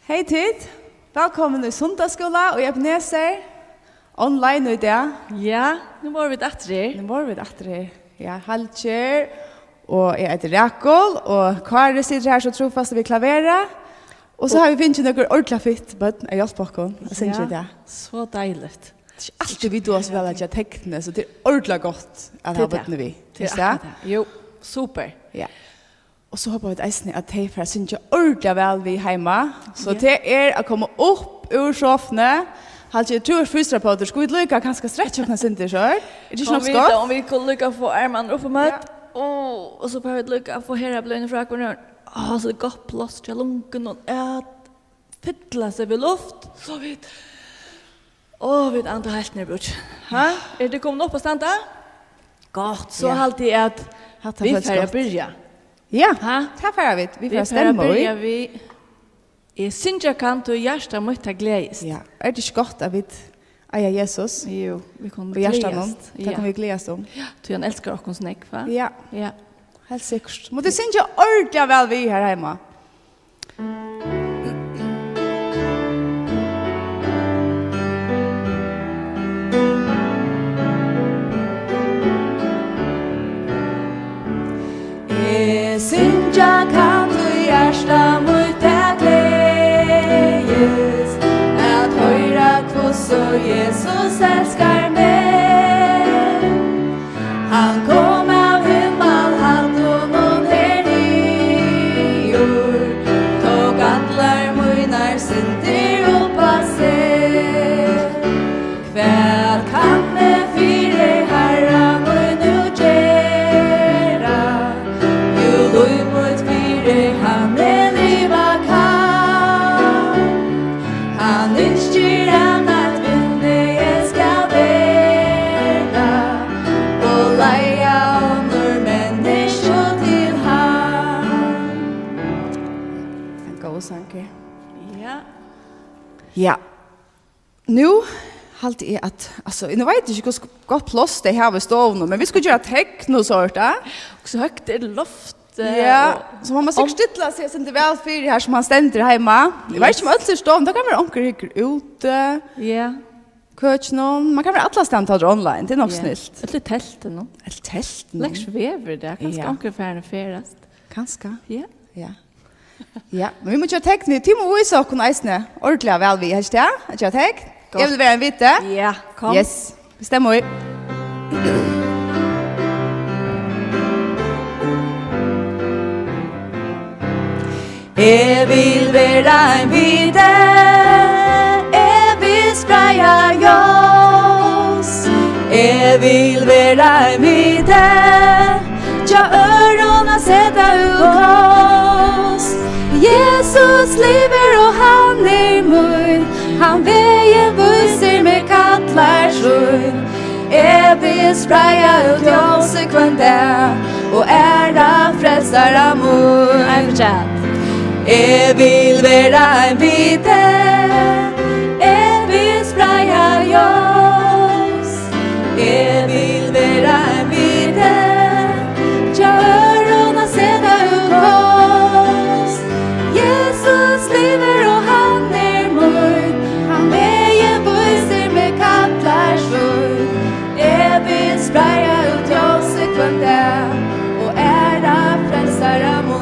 Hey tit, vælkomin í Sunnudagsskúla í Ebenezer, online í dag. Ja, nú vóru vit aftur her. Nú vóru vit aftur her. Ja, Halger og eg eiti Rakul, og Kári situr her so trúfast við klaveri. Og so hava vit fingið nøkur ordiliga fitt børn at hjálpa okkum at syngja í dag. Ja, so deiligt. Tað er ikki altíð vit duga so væl at gera teknini, so tað er ordiliga gott at hava børnini við. Tað er akkurát tað. Jú, super. Ja. Og so hopa vit eisini, at tey fara at syngja ordiliga væl við heima. So tað er at koma upp úr sofuni. Halger, tú ert fysioterapeutur, skulu vit líka kanska strekkja okkum eitt sindur, so er tað ikki nokk so gott? Kom við, um vit kunnu líka fáa armarnar upp um høvd. Ja. Og, og so fáa vit líka at fáa herðabløðini frá hvørjum. Á, so er gott pláss hjá lungunum at fylla seg við luft. So vit, og vit anda heilt niður í búkin. Ha? Eru tit komin upp at standa? Gott, so haldi eg at vit fara at byrja. Ja, tað fara vit. Vit fara at stemma í. Vit fara at byrja við, eg syngja kann, tí hjarta mítt, tað gleðist. Ja, er tað ikki gott at vit eiga Jesus? Jú, vit kunnu gleðast. Í hjartanum, tað kunnu vit gleðast um. Ja, tí hann elskar okkum so nógv, ha? Ja. Ja. Heilt sikkurt. Má tú syngja ordiliga væl við her heima. Eg syngja kann, tí hjarta mítt tað gleðist, at hoyra, hvussu Jesus elskar meg. Hann kom av himmalhaldunum her niður, tók allar mínar syndir upp á seg. Hvat kann eg fyri Harra mín nú gera? Jú, lív mítt fyri hann eg liva kann. Hann ynskir, at eitt vitni eg skal vera og leiða onnur menniskju til hann. Ein góður sangur. Ja. Ja. Nú haldi eg at, altso, nú veit eg ikki, hvussu gott pláss tey hava í stovuni, men vit skulu gera tekn og so, ja. Og so høgt er loftið. Ja, og so man má sikkurt stilla seg eitt sindur væl fyri her, sum hann stendur heima. Eg veit ikki, um øll eru í stovuni, tað kann vera, onkur hyggur úti. Ja. Køkinum, man kann vera allastaðni, tá tað er online, tað er nokk snilt. Ella í teltinum. Ella í teltinum. Lekkurt veður í dag, kanska onkur er farin at ferðast. Kanska. Ja. Ja. Ja, men vit mugu gera tekn við, tit mugu vísa okkum eisini ordiliga væl við, helst, ja? At gera tekn. Gott. Eg vil vera ein viti. Ja, kom. Yes, vit stemma í. Eg vil vera ein viti, eg vil spreiða ljós. Eg vil vera ein viti, hjá øðrum at seta út ljós. Jesus livir og hann er mín, hann vegin vísir meg, kallar sín. Eg vil spreiða út ljósið hvønn dag og æra frelsara mín. Ein afturat. Eg vil vera ein viti, eg vil spreiða ljós. Eg vil vera ein viti, hjá øðrum at seta út ljós. Jesus livir og hann er mín, hann vegin vísir meg, kallar sín. Eg vil spreiða út ljósið hvønn dag og æra frelsara mín.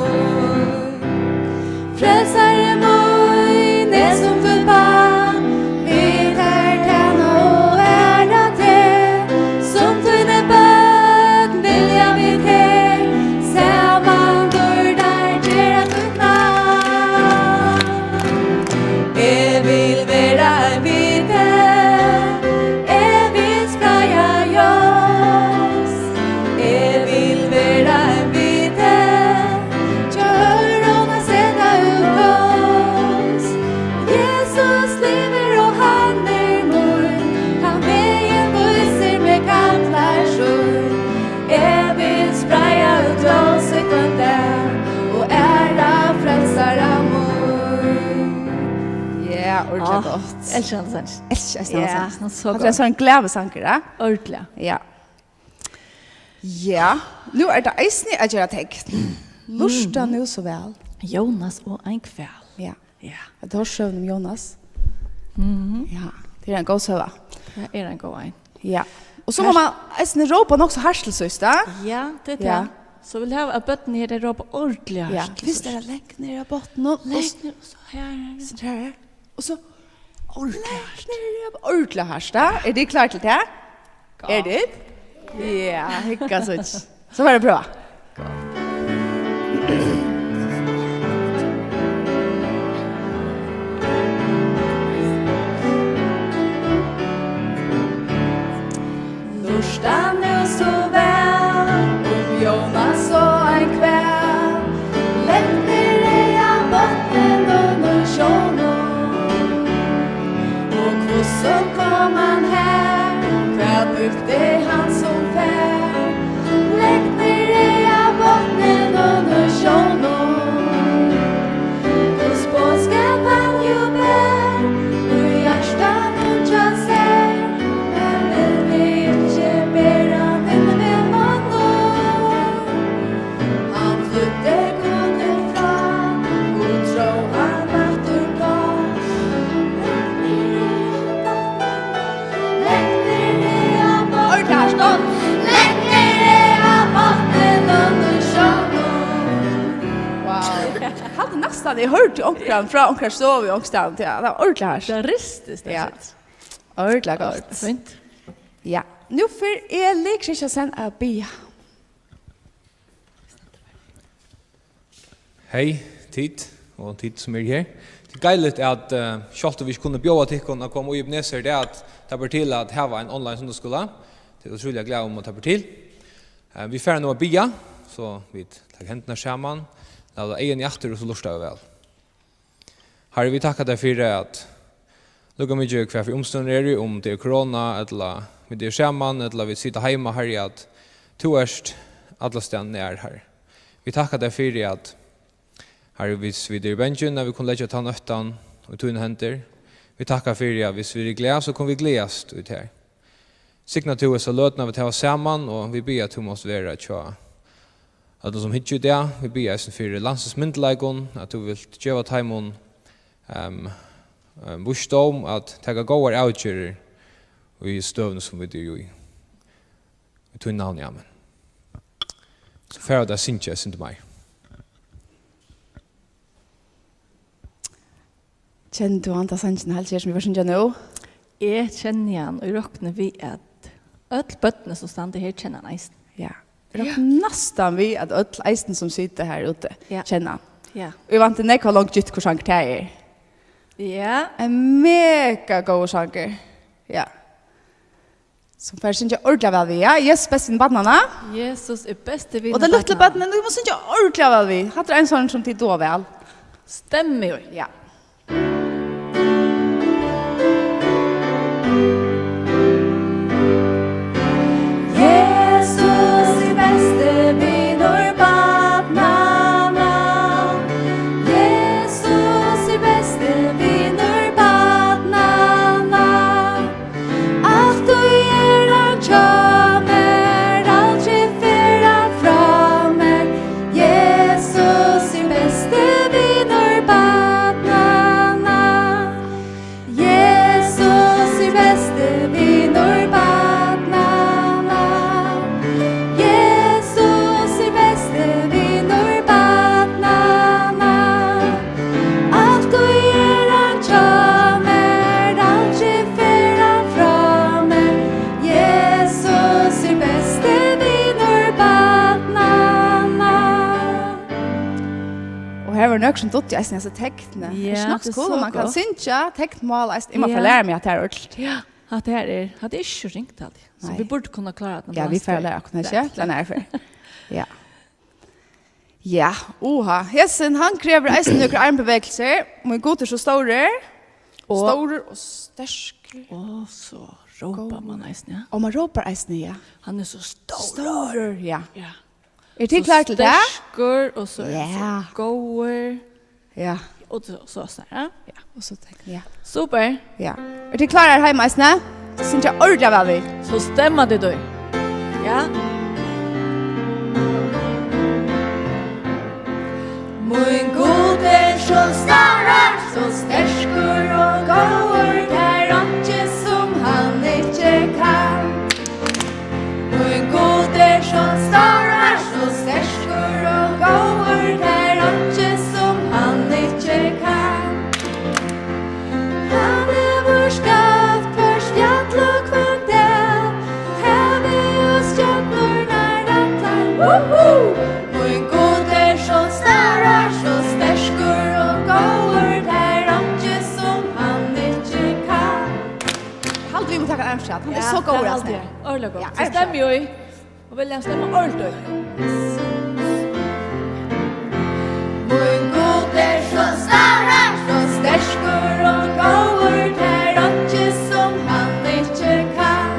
Frelsari mín, eg sum títt barn, vil tær tæna og æra teg. Sum tíni børn vilja vit her saman dýrdargera títt navn. Eg vil vera ein viti, eg vil spreiða ljós. Eg vil vera ein viti, hjá øðrum at seta út ljós. Jesus livir og hann er mín, hann vegin vísir meg, kallar sín. Eg vil spreiða út ljósið hvønn dag og æra frelsara mín. Ja, ordiliga gott. Elski hana sangin. Elski hana sangin. Ja, hann er so góður. Hann er so ein gleðisangur, ja. Ordiliga. Ja. Ja, nú er tað eisini at gera tekn. Lurta nú so væl. Jónas og ein hval. Ja. Ja. Hetta er søgan um Jónas. Mhm. Ja, tað er ein góð søga. Tað er ein góð ein. Ja. Og so má Her- man eisini rópa nokk so hart til síðst, ja? Ja, tað er Ja. tað. So vil eg hava, at børnini her, tey rópa ordiliga Ja. hart til Fyrst síðst. er tað legg niður á botninum, og Legg s- niður, og so her. Sindri her. Og so Ordiliga hart. Legg niður á botninum. Ordiliga hart, ja? Er tit klár til tað? Góð. Er tit? Ja, hygga so. So var tað prøva. Lurta nú so væl, um Jónas sá ein hval, leggur á botninum í sjónum. Og hvussu kom hann har? Hvat brúkti hann sum far? Leggur á botninum í sjónum. Hvussu boðskap hann jú ber, í hjartanum hjá sær, men vildi ikki bera hann inn við monnum. Hann flýddi Gudi frá, Gud dró hann aftur bort. Leggur á botninum, leggur á botninum í sjónum. Wow. Eg haldi næstan, eg hoyrdi onkran frá onkrari stovu onkrastaðni. Ja, tað var ordiliga hart. Tað ristist, Ja. tað sitt. Ordiliga gott. Fínt. Ja. Nú fer Eli Kristiansen at biðja. Hey, tit, og tit sum eru her. Tað er deiligt at, eh, sjálvt um vit ikki kunnu bjóða tykkum at koma í Ebenezer, tað er at tað ber til at hava ein online sunnudagsskúla. Tað er ótrúliga glað um at tað ber til. Eh, vit fara nú at biðja, so vit taka hendurnar saman, lata eyguni aftur og so lurta væl. Harri, vit takka tær fyri at líka mikið hvat fyri umstøður eru, um tað er korona, ella vit eru saman, ella vit sita heima, Harri, at tú ert allastaðni nær, Harri. Vit takka tær fyri at, Harri, hvis vit eru bangin, at vit kunnu leggja tann óttan í tínar hendur. Vit takka fyri at hvis vit eru glað, so kunnu vit gleðast í tær. Signa tú hesa løtuna vit hava saman, og vit biðja at tú mást vera hjá øllum sum hyggja í dag. Vit biðja eisini fyri landsins myndugleikum, at tú vilt geva teimum, ehm, ehm, vísdóm at taka góðar avgerðir í støðuni sum vit eru í. Í tínum navni, amen. So fara vit at syngja eitt sindur meir. Kennir tú handa sangin heilt her sum vit fara at syngja nú? Eg kenni hann og eg rokni við at øll børnini sum standa her kenna hann eisini. Ja. Eg rokni Ja. næstan við at øll eisini sum sita her úti Ja. kenna hann. Ja. Og eg vænti nógv har langt gitt hvør sangur tað er. Ja. Ein mega góður sangur. Ja. Sum fær syngja ordiliga væl við, ja. Jesus besti vinur barnanna. Jesus er besti vinur Og tey lítlu barnanna. Børnini, vit mugu syngja ordiliga væl við. Hatta er ein sang sum tit duga væl. Stemmi í. Ja. Jesus er besti vinur barnanna. Jesus er besti vinur barnanna. Altíð er hann hjá mær, aldri fer hann frá mær. Jesus er besti vinur barnanna. Jesus er besti vinur barnanna. Jesus er besti vinur barnanna. Altíð er hann hjá mær, aldri fer hann frá mær. Jesus er besti vinur barnanna. Og her var nøkur sum dugdi eisini hasi teknini. Ja, Ikki nokk tað er so cool, so man kann gott. syngja teknmál eisini. Eg má Ja. fara læra meg at tað er øll. Ja, hatta her er, hatta er ikki so ringt, haldi eg. So Nei. vit burdu kunna klára tað Ja, vit næstu fara at læra okkum hetta. Lætt, lætt. Tann er fyri. Ja. Ja, uha. Hesin, hann krevur eisini nøkur armbevægilsir. Mín Gud er so stórur. Og Stórur og sterkur. Og so rópar Góður. man eisini, ja. Og man rópar eisini, ja. Hann er so stórur. Stórur, ja. Ja. Er tit So klár til tað? sterkur, og so er hann Ja. so góður. Ja. Og so, so, so, ja. Ja, og so tek-, ja. Super. Ja. Er tit klárar heima eisini? Syngja ordiliga væl við. So stemma tit í. Ja. Mín Gud er so stórur. So sterkur og góður, tað er einki, sum hann ikki kann. Mín Gud er so stórur, so sterkur og góður, tað er einki, sum hann ikki kann. Hann hevur skapt hvørt fjall og hvønn dal, havið og stjørnurnar allar. Woohoo! Mín Gud er so stórur, so sterkur og góður, tað er einki, sum hann ikki kann. Eg haldi, vit mugu taka ein afturat. Hann er so góður, altso. Ja, tað haldi eg. Ordiliga gott. Ja, so ein afturat. Stemmi í. Og William, stemma ordiliga í. Mín Gud er so stórur, so sterkur og góður, tað er einki, sum hann ikki kann.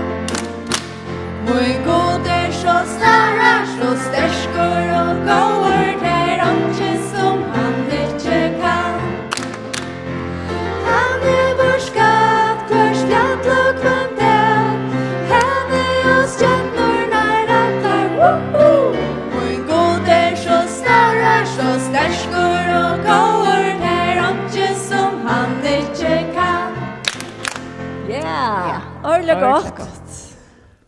Mín Gud er so stórur, so sterkur og góður, tað er einki, sum hann ikki kann. Hann hevur skapt hvørt fjall og hvønn dal, havið og stjørnurnar allar. Woohoo! Mín Gud er so stórur, so sterkur og góður, tað er einki, sum hann ikki kann. Ja, ja. Ordiliga gott. Ordiliga gott.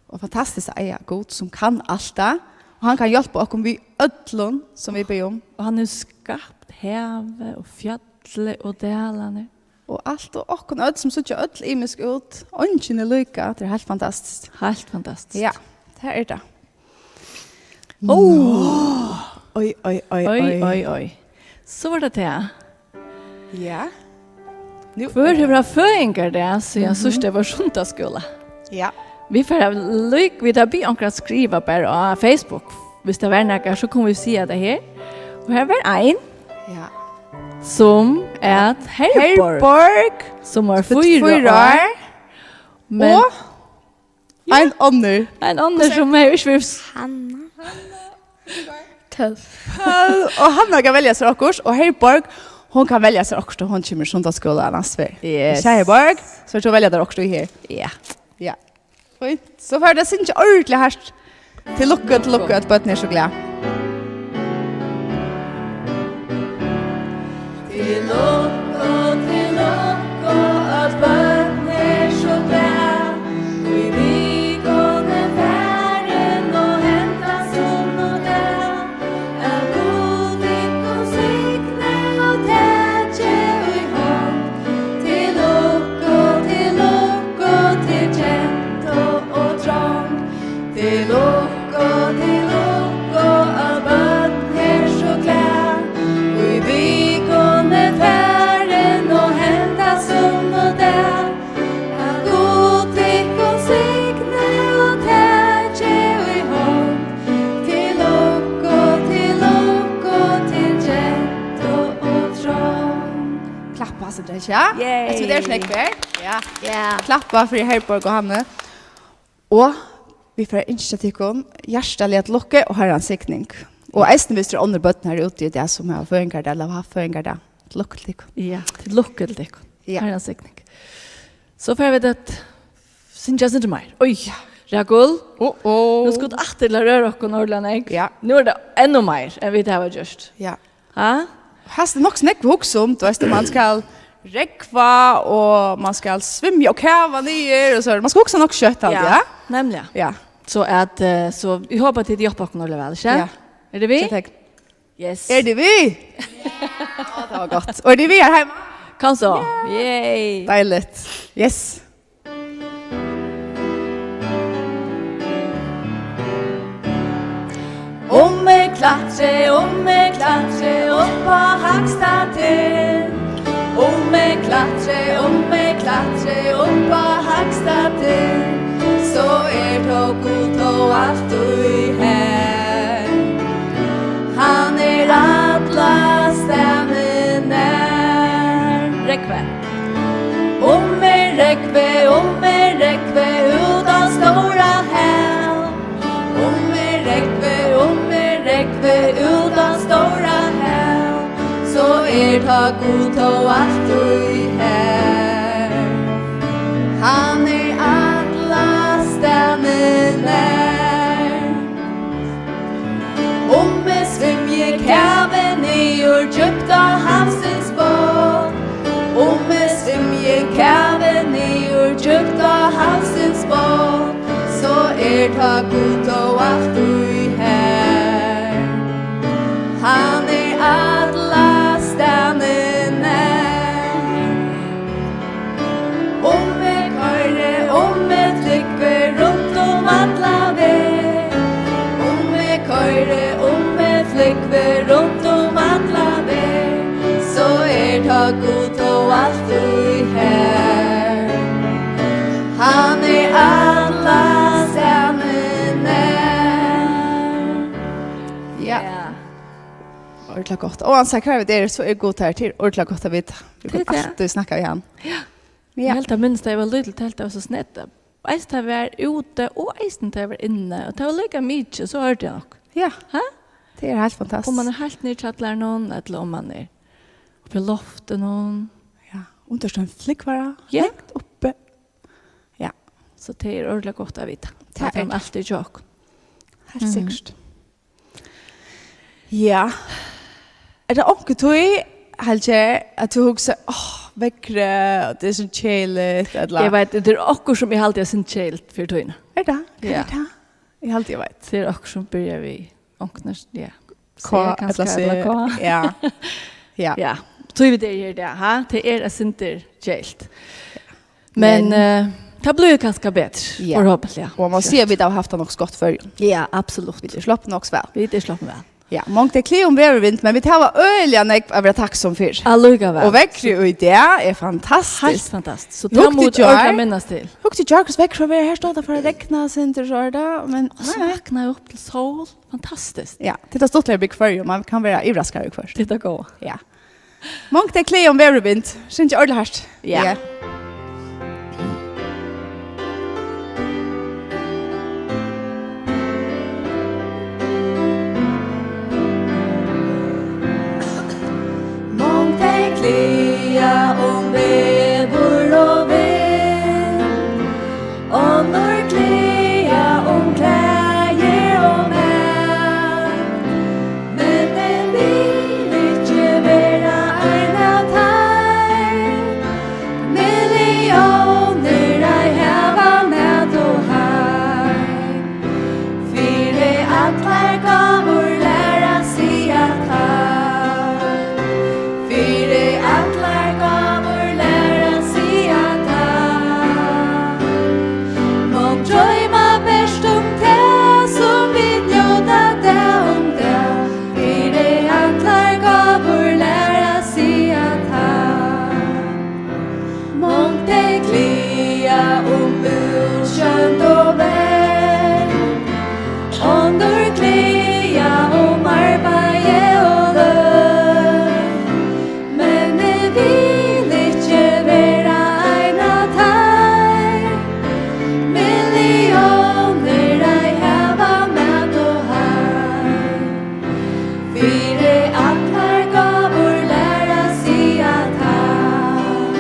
Og fantastiskt at eiga Gud, sum kann alt tað. Og hann kann hjálpa okkum við øllum, sum vit biðja um. Og hann hevur skapt havið og fjøllið og dalarnar. Og alt, og okkum øll, sum síggja øll ymisk út. Eingin er líka, tað er heilt fantastiskt. Heilt fantastiskt. Ja, tað er tað. Ó. Oj, oj, oj, oj, oj, oj. So var tað tað. Ja. Nú. Hvør hevur havt føðingardag síðan, mhm, síðst eg var í sunnudagsskúla? Ja. Vit fara líka, vit hava biðið onkran at skriva bara á Facebook. Viss tað var nakar, so kunnu vit siga tað her. Og her var ein, ja, sum æt Herborg, Herborg, sum var fýra ár. Fýra ár. Men og ein onnur. Ein onnur sum hevur ikki verið s- Hanna. Tólv. Tólv. Og Hanna kann velja sær okkurt, og Herborg, hon kann velja sær okkurt, og hon kemur í sunnudagsskúla næstu ferð. Yes. Ikki Herborg, so ert tú at velja tær okkurt í her. Ja. Ja. Fínt. So fara vit at syngja ordiliga hart. Til lukku, til lukku, at børn eru so glað. Til lukku, til lukku, at børn eru so glað. Í vikuni farin og henda sunnudag, at Gud tykkum signi og taki í hond. Til lukku, til lukku, til gentu og trong. Til lukku, til lukku, at børn eru so glað. Í vikuni farin og henda sunnudag, at Gud tykkum signi og taki í hond. Til lukku, til lukku, til gentu og trong. Klappa, so tað, ja? Yay. Eftir tað er snakk her. Ja. Ja. Klappa fyri Herborg og Hanne. Og vit fara at ynskja tykkum hjartaliga til lukku og Harrans signing. Og eisini, viss tað eru onnur børn her úti í dag, sum hava føðingardag, ella hava havt føðingardag, til lukku til tykkum. Ja, til lukku til tykkum. Ja. Harrans signing. So fara vit at syngja eitt sindur meir. Oj, Rakul. Oh, oh. Nú skulu vit aftur til at røra okkum ordiliga nógv. Ja. Nú er tað enn meir, enn vit hava gjørt. Ja. Ha? Hasin er nokk so nógv at hugsa um, tú veitst, man skal rógva, og man skal svimja og kava niður, og so. Man skal hugsa nokk skjótt, haldi eg. Ja, nemliga. Ja. So at, eh, so eg hopi, at tit hjálpa okkum ordiliga væl, ikki? Ja. Eru tit við? Sjá tykkum. Yes. Eru tit við? Ja, tað var gott. Og eru tit við her heima? Kom so. Yay. Deiligt. Yes. Um eg klatri, um eg klatri upp á hægsta tind, um eg klatri, um eg klatri upp á hægsta tind, so er tó Gud tó altíð har. Hann er allastaðni nær. Rógvi. Um eg rógvi, um eg rógvi út á stóra hav. Um eg rógvi, um eg rógvi út á stóra hav, so er tá Gud tó altíð har. Hann er allastaðni nær. Um eg svimji kavi niður djúpt á havsins botn, Er tá Gud tó altíð her. Hann er allastaðni nær. Um eg koyri, um eg flúgvi runt um alla veg. Um eg koyri, um eg flúgvi runt um alla veg, so er tá Gud tó altíð her. Hann er allastaðni nær. Ja. Ja. Ordiliga gott. Og uansett hvar vit eru, so er Gud her. Tað er ordiliga gott at vita. Vit Tað er kunnu tað. altíð snakka við hann. Ja. Ja. Eg helt, eg minnist, tá eg var lítil, helt eg var so snett. Eisini tá eg var úti, og eisini tá eg var inni. Og tað var líka mikið, so hoyrdi eg nokk. Ja. Ha? Tað er heilt fantastiskt. Og man er heilt niðri í kjallaranum, ella um man er uppi í loftinum. Ja. Undir ein flúgvara, Ja. langt uppi. Ja. So tað er ordiliga gott at vita. Tað At er hann tað. altíð er hjá okkum. Heilt Mhm. sikkurt. Ja. Er tað onkuntíð, Helgi, at tú hugsar, "Áh, veðrið, tað er so keðiligt," ella Eg veit, tað er okkurt sum eg haldi er sindur keðiligt fyri tíðina. Er tað? Hvat Ja. er tað? Eg haldi, eg veit. Tað er okkurt sum byrjar við onkrum, ja. K Siga kanska ella C. ella K. Ja. Ja. Ja. Tí vit eru her í dag, ha? Tað er eitt sindur keðiligt. Men, Men eh, tað blívur kanska betri, Ja. forhåpentliga. Og man Skjótt. siga, at vit hava havt tað nokk so gott í Føroyum. Ja, absolutt. Vit eru sloppin nokk so væl. Vit eru sloppin væl. Ja, mangt er klæði um veðurvind, men vit hava øgiliga nógv at vera takksom fyri. Allíkavæl. Og veðrið í dag er fantastiskt. Heilt fantastiskt. So Hugdi tað má í vit gjár. øgiliga minnast til. Hugdi í gjár, hvussu veðrið fer at vera. Her stóð tað fyri at regna, sindur, so er tað, men Og so nei, nei. vaknaði eg upp til sól. Fantastiskt. Ja, tað er stuttligt at búgva í Føroyum, man kann vera yvirraskaður í hvørt. Tað er tað góða. Ja. Mangt er klæði um veðurvind. Syngja ordiliga hart. Ja. Ja. Mangt er klæði um veður og vind. Onnur klæða um klæðir og mat, men eg vil ikki vera ein av teim. Milliónir ei hava mat og heim. Fyri allar gávur lær at siga takk. Fyri allar gávur lær at siga takk. Mong droyma bert um tað, sum vit njóta dag um dag. Fyri allar gávur lær at siga takk. Mong tey klæða um útsjónd og verk, onnur klæða um arbeiði og løn. Men eg vil ikki vera ein av teim. Milliónir ei hava mat og heim. Fyri allar gávur lær at siga takk.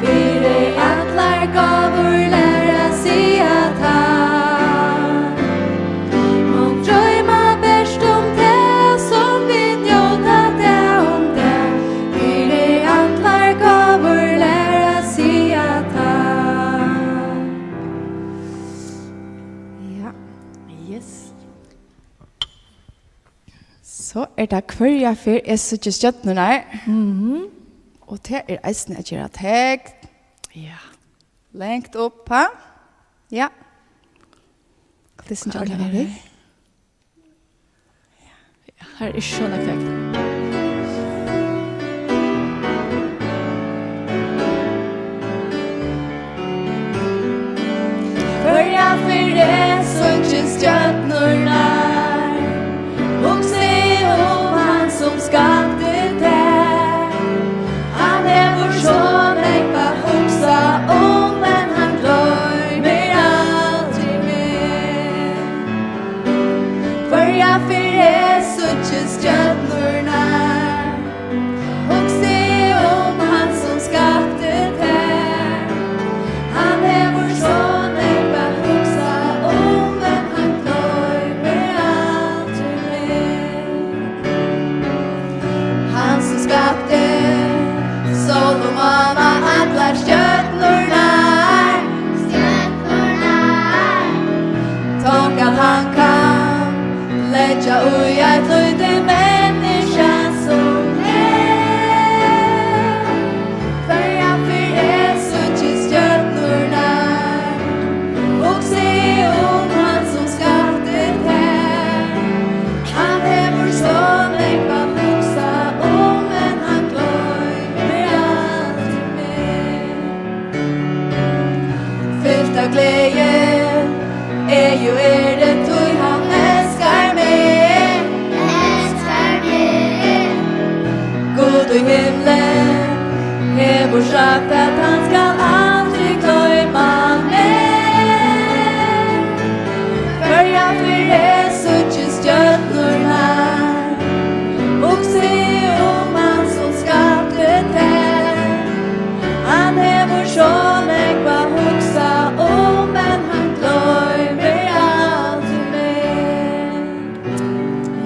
Fyri allar gávur lær at siga takk. Mong droyma bert um tað, sum vit njóta dag um dag. Fyri allar gávur lær at siga takk. Ja. Yes. So er tað hvørja ferð eg síggi stjørnurnar. Mhm. Og tað er eisini at gera tekn. Ja. Langt upp, ha? Ja. Hvat er sindur Hvat er allar det? Ja, her er ikki so nógv tekn. Hvørja ferð eg síggi stjørnurnar, hugsi eg um hann, sum skapti tað. Hann hevur so nógv at hugsa um, men hann gloymir aldri meg. Hvørja ferð eg síggi stjørnurnar, hugsi eg um hann, sum skapti tær. Hann hevur so nógv at hugsa um, men hann gloymir aldri meg. Hann, sum skapti sól og mána, allar stjørnurnar. Stjørnurnar. At hann kann leggja í eitt lítið menniskja sum meg. Hvørja ferð eg síggi stjørnurnar, hugsi eg um hann sum skapti tær. Hann hevur so nógv at hugsa um, men hann gloymir aldri meg. Fylt av gleði, eg jú eri, tí hann elskar meg. Elskar meg. Gud í himli hevur sagt, at hann skal aldri gloyma meg. Hvørja ferð eg síggi stjørnurnar, hugsi eg um hann sum skapti tær. Hann hevur so nógv at hugsa um, men hann gloymir aldri meg.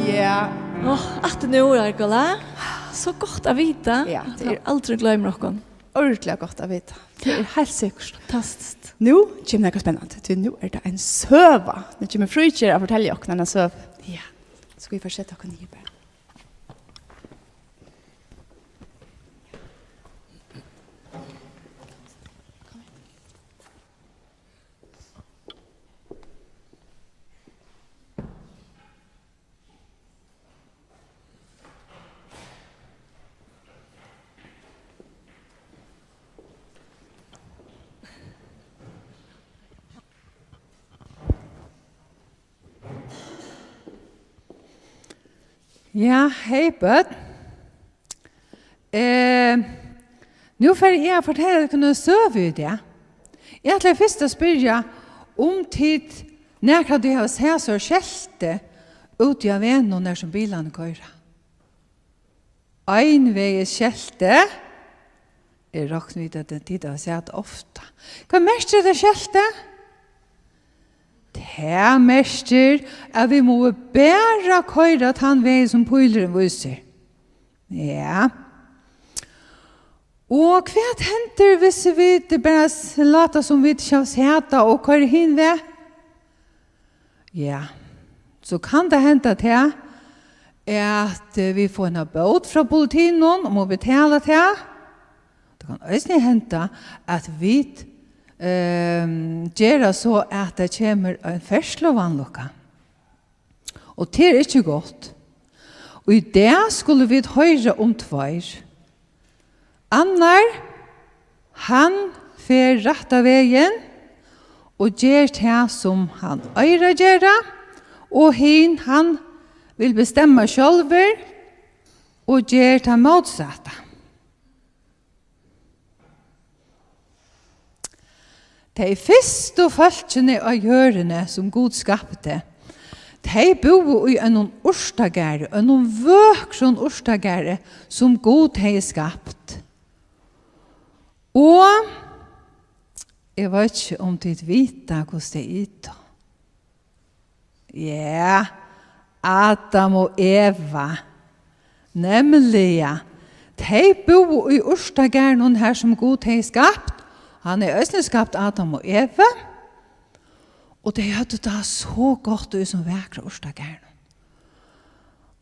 Ja. Áh, aftur nú, Ergola. So gott at vita, ja, at hann aldri gloymir okkum. Ordiliga gott at vita. Tað er heilt sikkurt. Fantastiskt. Nú kemur nakað spennandi, tí nú er tað ein søga. Nú kemur Fríðgerð at fortelja okkum eina søgu. Ja. Skulu vit fara at seta okkum niður bara? Ja, hey børn. Eh, nú fari eg at fortelja tykkum eina søgu í dag. Eg ætlaði fyrst at spyrja, um tit nakrantíð hava sæð so skelti úti á vegnum, nær sum bilarnir koyra. Einvegis skelti. Eg rokni við, at tit hava sæð tað ofta. Hvat merkir hetta skeltið? Tað merkir, at vit mugu bara koyra tann vegin, sum pílurin vísir. Ja. Og hvat hendir, hvis vit bara s-, lata, sum vit ikki hava sæð tað, og koyra hin veg? Ja, so kann tað henda tað, at, eh, vit fáa eina bót frá politinum og mugu betala tað. Tað kann eisini henda, at vit, ehm, gera so, at tað kemur ein ferðsluvanlukka. Og tað er ikki gott. Og í dag skulu vit hoyra um tveir. Annar, hann fer rætta vegin og ger tað, sum hann eigur at gera, og hin, hann vil bestemma sjálvur og ger tað mótsatta. Tey fyrstu fólkini á jørðini, sum Gud skapti, tey búðu í einum urtagarði, einum vøkrum urtagarði, sum Gud hevði skapt. Og eg veit ikki, um tit vita, hvussu tey itu. Ja, Adam og Eva. Nemliga, tey búðu í urtagarðinum, har sum Gud hevði skapt. Hann hevði eisini skapt Adam og Evu. Og tey høvdu tað so gott í sum vakra urtagarðinum.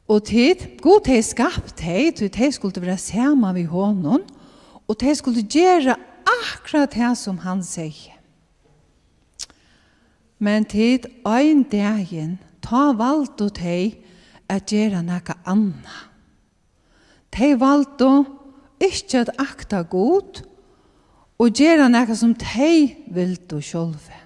Og tit, Gud hevði skapt tey, tí tey skuldu vera saman við honum, og tey skuldu gera akkurát tað, sum hann segði. Men tit, ein dagin, tá valdu tey at gera nakað annað. Tey valdu ikki at akta Gud og gera nakað, sum tey vildu sjálvi.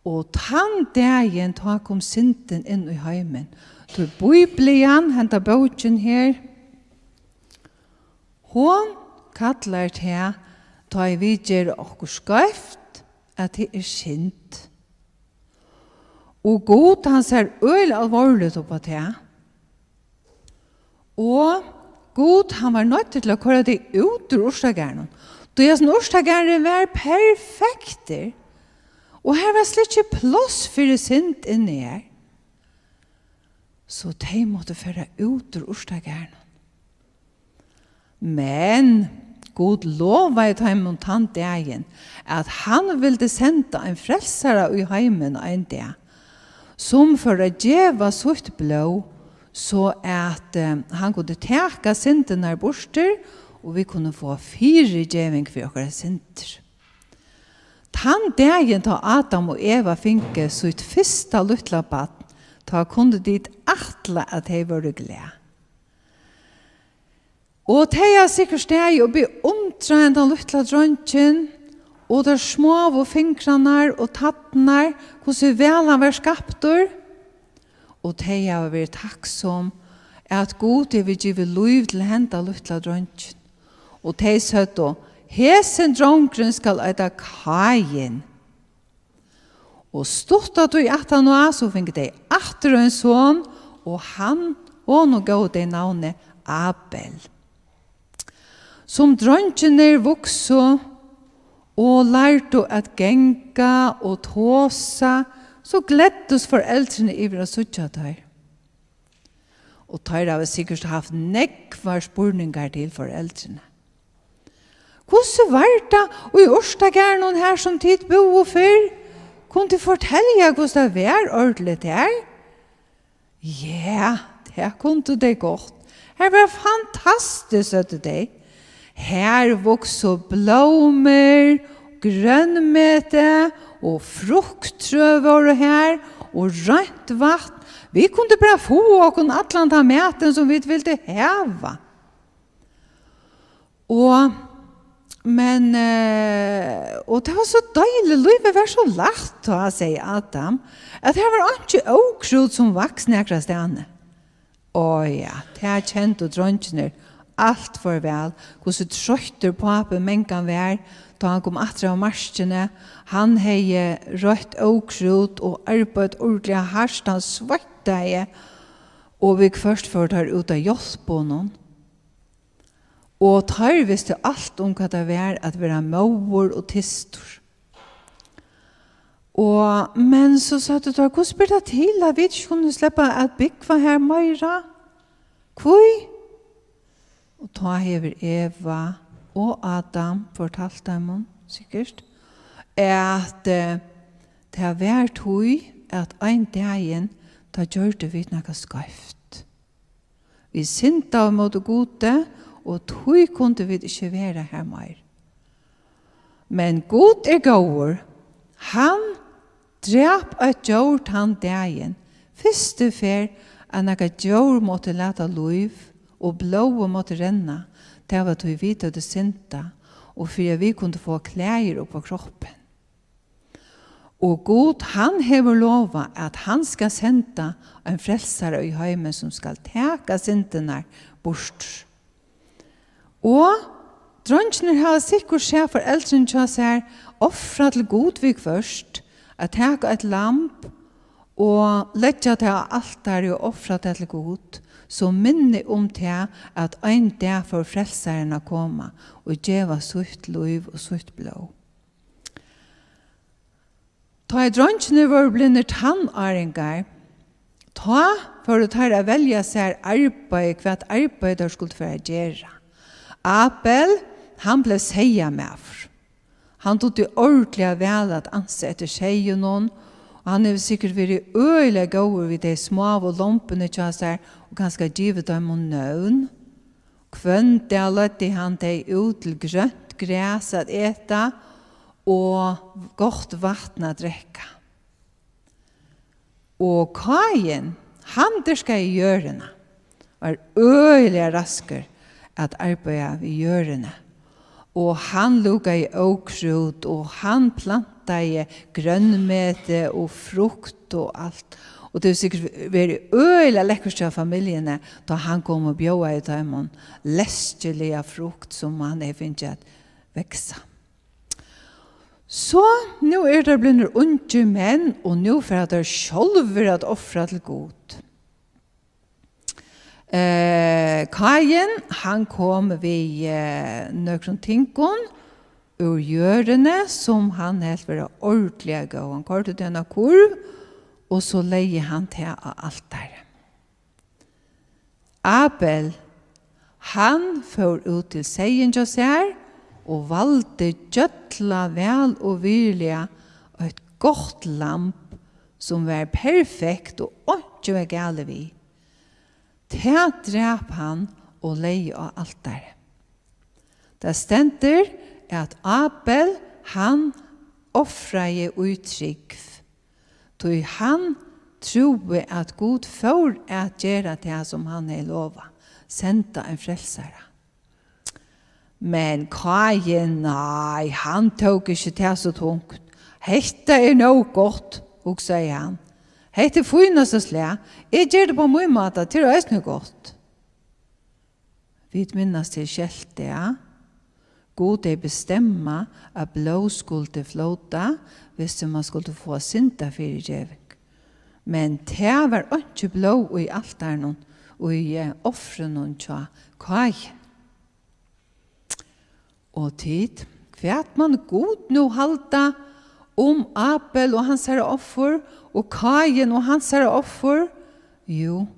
Og tann dagin, tá kom syndin inn í heimin. Tí Bíblian, henda bókin her, hon kallar tað, tá ið vit gera okkurt skeivt, at tað er synd. Og Gud, hann sær øgiliga alvorligt upp á tað. Og Gud, hann var noyddur til at koyra tey út úr urtagarðinum. Tí hesin urtagarðurin var perfektur. Og har var slett ikki pláss fyri synd inni har. So tey máttu fara út úr urtagarðinum. Men Gud lovaði teimum tann dagin, at hann vildi senda ein frelsara í heimin ein dag, sum fór at geva sítt blóð, so at, eh, hann kundi taka syndirnar burtur, og vit kunnu fáa fyrigeving fyri okkara syndir. Tann dagin, tá Adam og Eva fingu sítt fyrsta lítla barn, tá kundu tit ætla, at tey vóru glað. Og tey hava sikkurt staðið og beundrað hendan lítla dreingin, og teir smáu fingrarnar og tærnar, hvussu væl hann var skaptur. Og tey hava verið takksom, at Gud hevur givið lív til henda lítla dreingin. Og tey søgdu: "Hesin drongurin skal eita Káin." Og stutta tíð aftaná, so fingu tey aftur ein son, og hann, honum góvu tey navnið Abel. Sum dreingirnir vuksu og lærdu at ganga og tosa, so gleddust foreldrini yvir at síggja teir. Og teir hava sikkurt havt nógvar spurningar til foreldrini. Hvussu var tað í urtagarðinum, har sum tit búðu fyrr? Kunnu tit fortelja, hvussu tað var ordentligt har? Ja, tað kundu tey gott. Har var fantastiskt, søgdu tey. Har vuksu blómur, grønmeti og frukttrø vóru har, og reint vatn. Vit kundu bara fáa okkum allan tann matin, sum vit vildu hava. Og, men, eh, og tað var so deiligt, lívið var so lætt tá, segði Adam, at har var einki ókrút sum vaks nakrastaðni. Á ja, tað kendu dreingirnir alt for væl, hvussu troyttur pápin mangan var, tá hann kom aftur av markini. Hann hevði reitt ókrút og arbeitt ordiliga hart, hann sveittaði, og viðhvørt fóru teir út at hjálpa honum. Og teir vistu alt um, hvat tað var at vera móður og tystur. Og, men so søgdu teir: "Hvussu ber tað til, at vit ikki kunnu sleppa at búgva her meira? Hví?" Og tá hevur Eva og Adam fortalt teimum, sikkurt, at, eh, tað var tí, at ein dagin, tá gjørdu vit nakað skeivt. Vit syndaðu móti Gudi, og tí kundu vit ikki vera har meir. Men Gud er góður. Hann drap eitt djór tann dagin. Fyrstu ferð, at nakað djór mátti lata lív, og blóðið mátti renna, tað var tí vit høvdu syndað, og fyri at vit kundu fáa klæðir upp á kroppin. Og Gud, hann hevur lovað, at hann skal senda ein frelsara í heimin, sum skal taka syndirnar burtur. Og dreingirnir hava sikkurt sæð foreldrini hjá sær ofra til Gud viðhvørt, at taka eitt lamb og leggja tað á altarið og ofra tað til Gud, sum minni um tað, at ein dag fór frelsarin at koma og geva sítt lív og sítt blóð. Tá ið dreingirnir vóru blivnir tannáringar, tá fóru teir at velja sær arbeiði, hvat arbeiði teir skuldu fara at gera. Abel, hann bleiv seyðamaður. Hann dugdi ordiliga væl at ansa eftir seyðunum, og hann hevur sikkurt verið øgiliga góður við tey smáu lombini hjá sær og kanska givið teimum nøvn. Hvønn dag leiddi hann tey út til grønt gras at eta og gott vatn at drekka. Og Káin, hann dyrkaði jørðina, var øgiliga raskur at arbeiða við jørðini. Og hann lúkaði ókrút, og hann plantaði grønmeti og frukt og alt. Og tað hevur sikkurt verið øgiliga lekkurt hjá familjuni, tá hann kom og bjóðaði teimum leskiliga frukt, sum hann hevði fingið at vaksa. So, nú eru teir blivnir ungir menn, og nú fara teir sjálvir at ofra til Gud. Eh, Káin, hann kom við, eh, nøkrum tingum úr jørðini, sum hann helt vera ordiliga góð. Hann koyrdi tað í eina kurv, og so legði hann tað á altarið. Abel, hann fór út til seyðin hjá sær og valdi gjølla væl og virðiliga eitt gott lamb, sum var perfekt og einki var galið við, tað drap hann og legði á altarið. Tað stendur, at Abel, hann ofraði í trúgv, tí hann trúði, at Gud fór at gera tað, sum hann hevði lovað, senda ein frelsara. Men Káin, nei, hann tók ikki tað so tungt. Hetta er nóg gott, hugsaði hann. Hetta er fínasta slag. Eg geri tað á mín máta, tað er eisini gott. Vit minnast til skeltið, ja. Gud hevði bestemmað, at blóð skuldi flóta, hvis man skuldi fáa syndafyrigeving. Men tað var einki blóð í altarinum, í, eh, ofrinum hjá Káin. Og tit, hvat man Gud nú halda um Abel og hansara offur og Káin og hansara offur? Jú,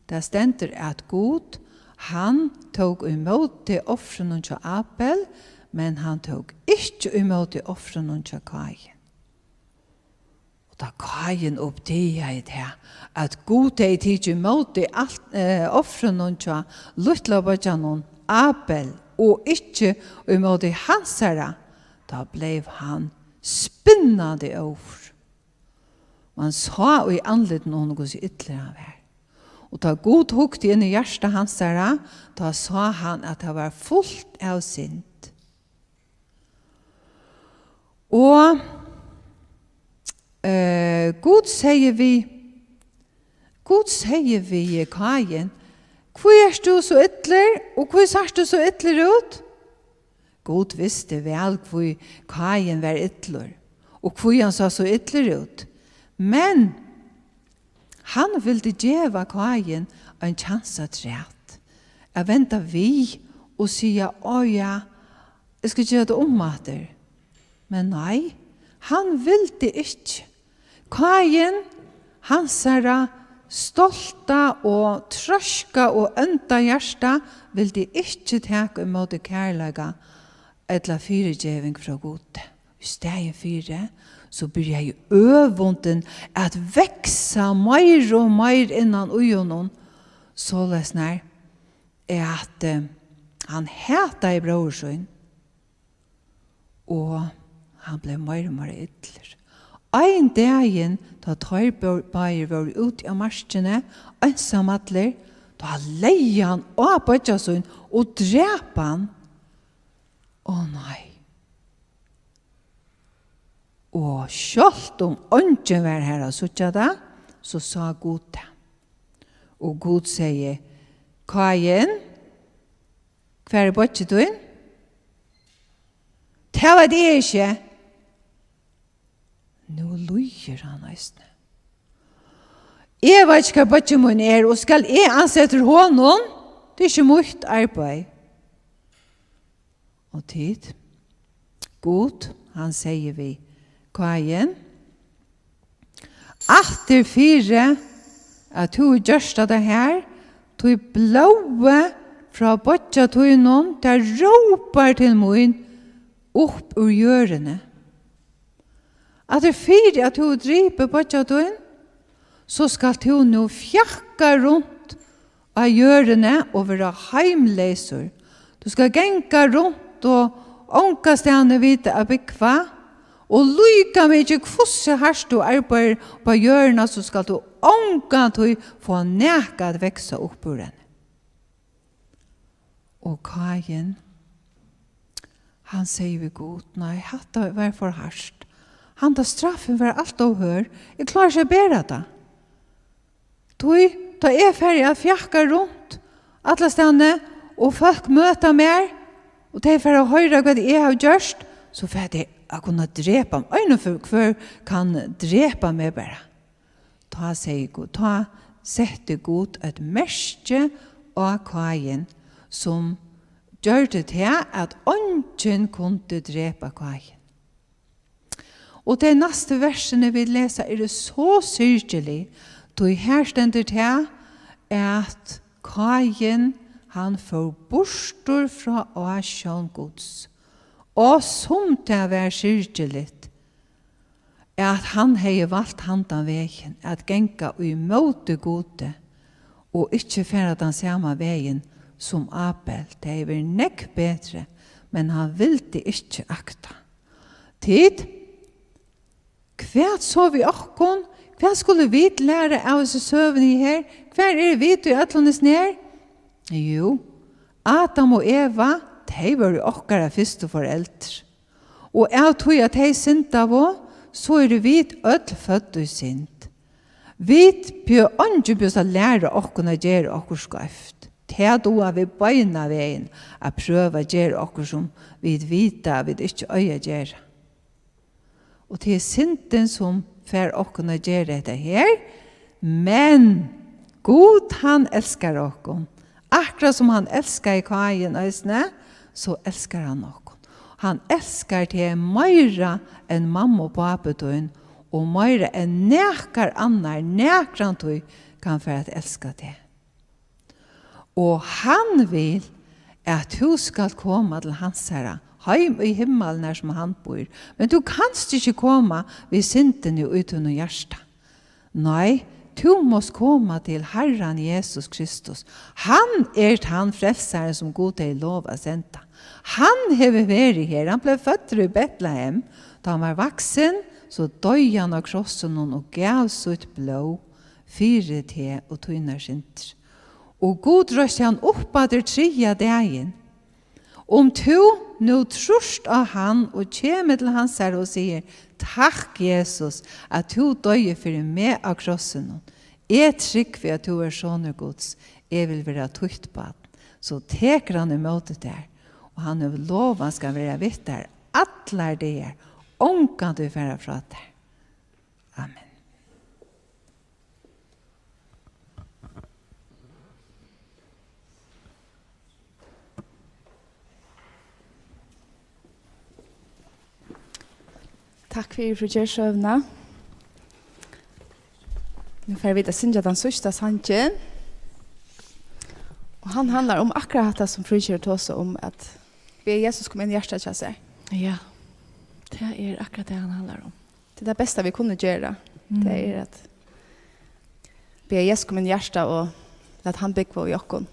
tað stendur, at Gud, hann tók ímóti ofrinum hjá Abel, men hann tók ikki ímóti ofrinum hjá Káin. Og tá Káin uppdagaði tað, at Gud hevði tikið ímóti alt, eh, ofrinum hjá lítla beiggjanum Abel og ikki ímóti hansara, tá bleiv hann spinnandi óður. Man sá í andlitinum á honum, hvussu illur hann var. Og tá Gud hugdi inn í hjarta hansara, tá sá hann, at tað var fult av synd. Og, eh, Gud segði við, Gud segði við Káin: "Hví ert tú so illur, og hví sært tú so illur út?" Gud visti væl, hví Káin var illur, og hví hann sá so illur út. Men hann vildi geva Káin ein kjans afturat, at venda við og siga: "Á ja, eg skal gera tað umaftur." Men nei, hann vildi ikki. Káin, hansara stolta og tróska og ónda hjarta, vildi ikki taka ímóti kærleika ella fyrigeving frá Gudi. Í staðin fyri, so byrjaði øvundin at vaksa meir og meir innan í honum, soleiðis nær at, eh, hann hataði bróður sín, og hann bleiv meir og meir illur. Ein dagin, tá teir bó-, báðir vóru úti á markini, einsamallir, tá legði hann á beiggja sín og drap hann. Ó nei. Og sjálvt um eingin var har at síggja tað, so sá Gud tað. Og Gud segði: "Káin, hvar er beiggi tín?" "Tað veit eg ikki." Nú lýgur hann eisini. "Eg veit ikki, hvar beiggi mín er, og skal eg ansa eftir honum? Tað er ikki mítt arbeiði." Og tit, Gud, hann segði við Káin: "Aftur fyri, at tú hevur gjørt hatta her, tí blóðið frá beiggja tínum, tað rópar til mín upp úr jørðini. Aftur fyri, at tú hevur dripið beiggja tín, so skalt tú nú fjakka runt á jørðini og vera heimleysur. Tú skalt ganga runt og ongastaðni vita at búgva, og líka mikið hvussu hart tú arbeiðir upp á jørðina, so skalt tú ongantíð fáa nakað at vaksa upp úr henni." Og Káin, hann segði við Gud: "Nei, hatta var for hart. Handa straffin var alt ov hørð. Eg klári ikki at bera tað. Tí, tá eg fari at fjakka runt allastaðni, og fólk møta mær, og tey fara at hoyra, hvat eg havi gjørt, so fara tey at kunna drepa meg. Ein og hvør kann drepa meg bara." Tá segði Gud, tá setti Gud eitt merki á Káin, sum gjørdi tað, at eingin kundi drepa Káin. Og tey næstu versini, vit lesa, eru so syrgilig, tí her stendur tað, at Káin, hann fór burtur frá ásjón Guds. Og sum tað var syrgiligt, at hann hevði valt handan vegin, at ganga í móti Gudi og ikki fara tann sama vegin sum Abel. Tað hevði verið nógv betri, men hann vildi ikki akta. Tit, hvat so við okkum? Hvat skulu vit læra av hesi søguni her? Hvar eru vit í øllum hesum her? Jú, Adam og Eva, tey vóru okkara fyrstu foreldur. Og av tí at tey syndaðu, so eru vit øll fødd í synd. Vit bjø-, eingin bjóðst at læra okkum at gera okkurt skeivt. Tað duga vit beinanvegin at prøva at gera okkurt, sum vit vita, at vit ikki eiga at gera. Og tað er syndin, sum fær okkum at gera hetta her. Men Gud, hann elskar okkum. Akkurát sum hann elskaði Káin eisini, so elskar hann okkum. Hann elskar teg meira enn mamma og pápi tín, og meira enn nakar annar nakrantíð kann fara at elska teg. Og hann vil, at tú skalt koma til hansara, heim í himmalin, har sum hann býr. Men tú kanst ikki koma við syndini í tínum hjarta. Nei, tú mást koma til Harran Jesus Kristus. Hann er tann frelsarin, sum Gud hevði lov at senda. Hann hevur verið her. Hann bleiv føddur í Betlehem. Tá hann var vaksin, so doyði hann á krossinum og gav sítt blóð fyri teg og tínar syndir. Og Gud reisti hann upp aftur triðja dagin. Um tú nú trýrt á hann og kemur til hansara og sigur: "Takk, Jesus, at tú doyði fyri meg á krossinum. Eg trúgvi, at tú ert sonur Guds. Eg vil vera títt barn." So tekur hann ímóti tær, og hann hevur lov, hann skal vera við tær allar dagar, ongantíð fara frá tær. Amen. Takk fyri, frú Gerð, søguna. Nú fara vit at syngja tann síðsta sangin. Og hann handlar um akkurát hatta, sum frú Gerð tosar um, at biðja Jesus koma inn í hjartað hjá sær. Ja, tað er akkurát tað, hann handlar um. Tað er tað besta, vit kunnu gera. Mm. Tað er at biðja Jesus koma inn í hjartað og lata hann búgva í okkum.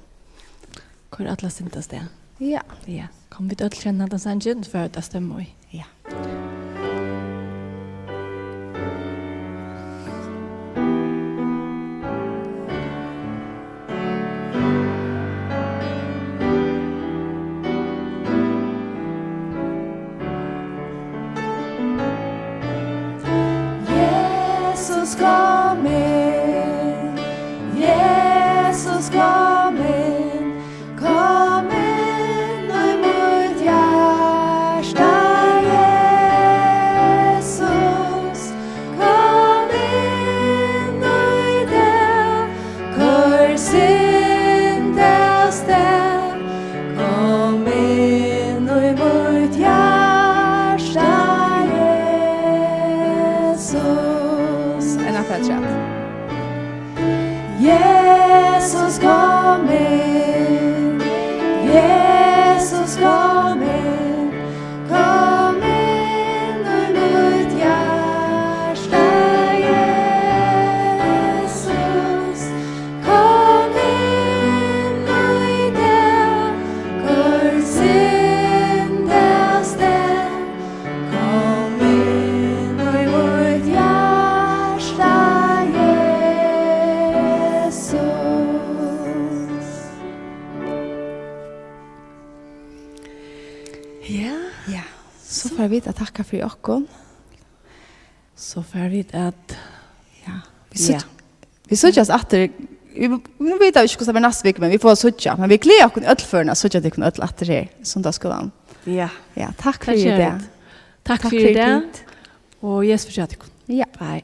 Koyr alla synd avstað. Ja. Ja. Kom, vit øll kenna handa sangin, so fara vit at stevna í. Ja. Jesus, kom inn. Jesus, kom inn. Kom inn í mítt hjarta, Jesus. Kom inn í tað. Koyr synd avstað, kom inn í mítt hjarta, Jesus. Enn aftur afturat. Jesus, kom inn. Jesus, kom inn. Kom inn í mítt hjarta, Jesus. Kom inn í tað, koyr synd avstað. Kom inn í mítt hjarta, Jesus. Ja. Ja. So fara vit at takka fyri okkum. So fara vit at, ja, vit Ja. síggj-, vit síggjast aftur. Vit, nú vita vit ikki, hvussu tað verður næstu viku, men vit fáa at síggja. Men vit gleða okkum í øll førini at síggja tykkum øll aftur her í Sunnudagsskúlanum. Ja. Ja, takk Tað fyri gera dag. vit. Takk Takk fyri fyri dag. dag. Og Jesus fyri tykkum. Ja. Bye.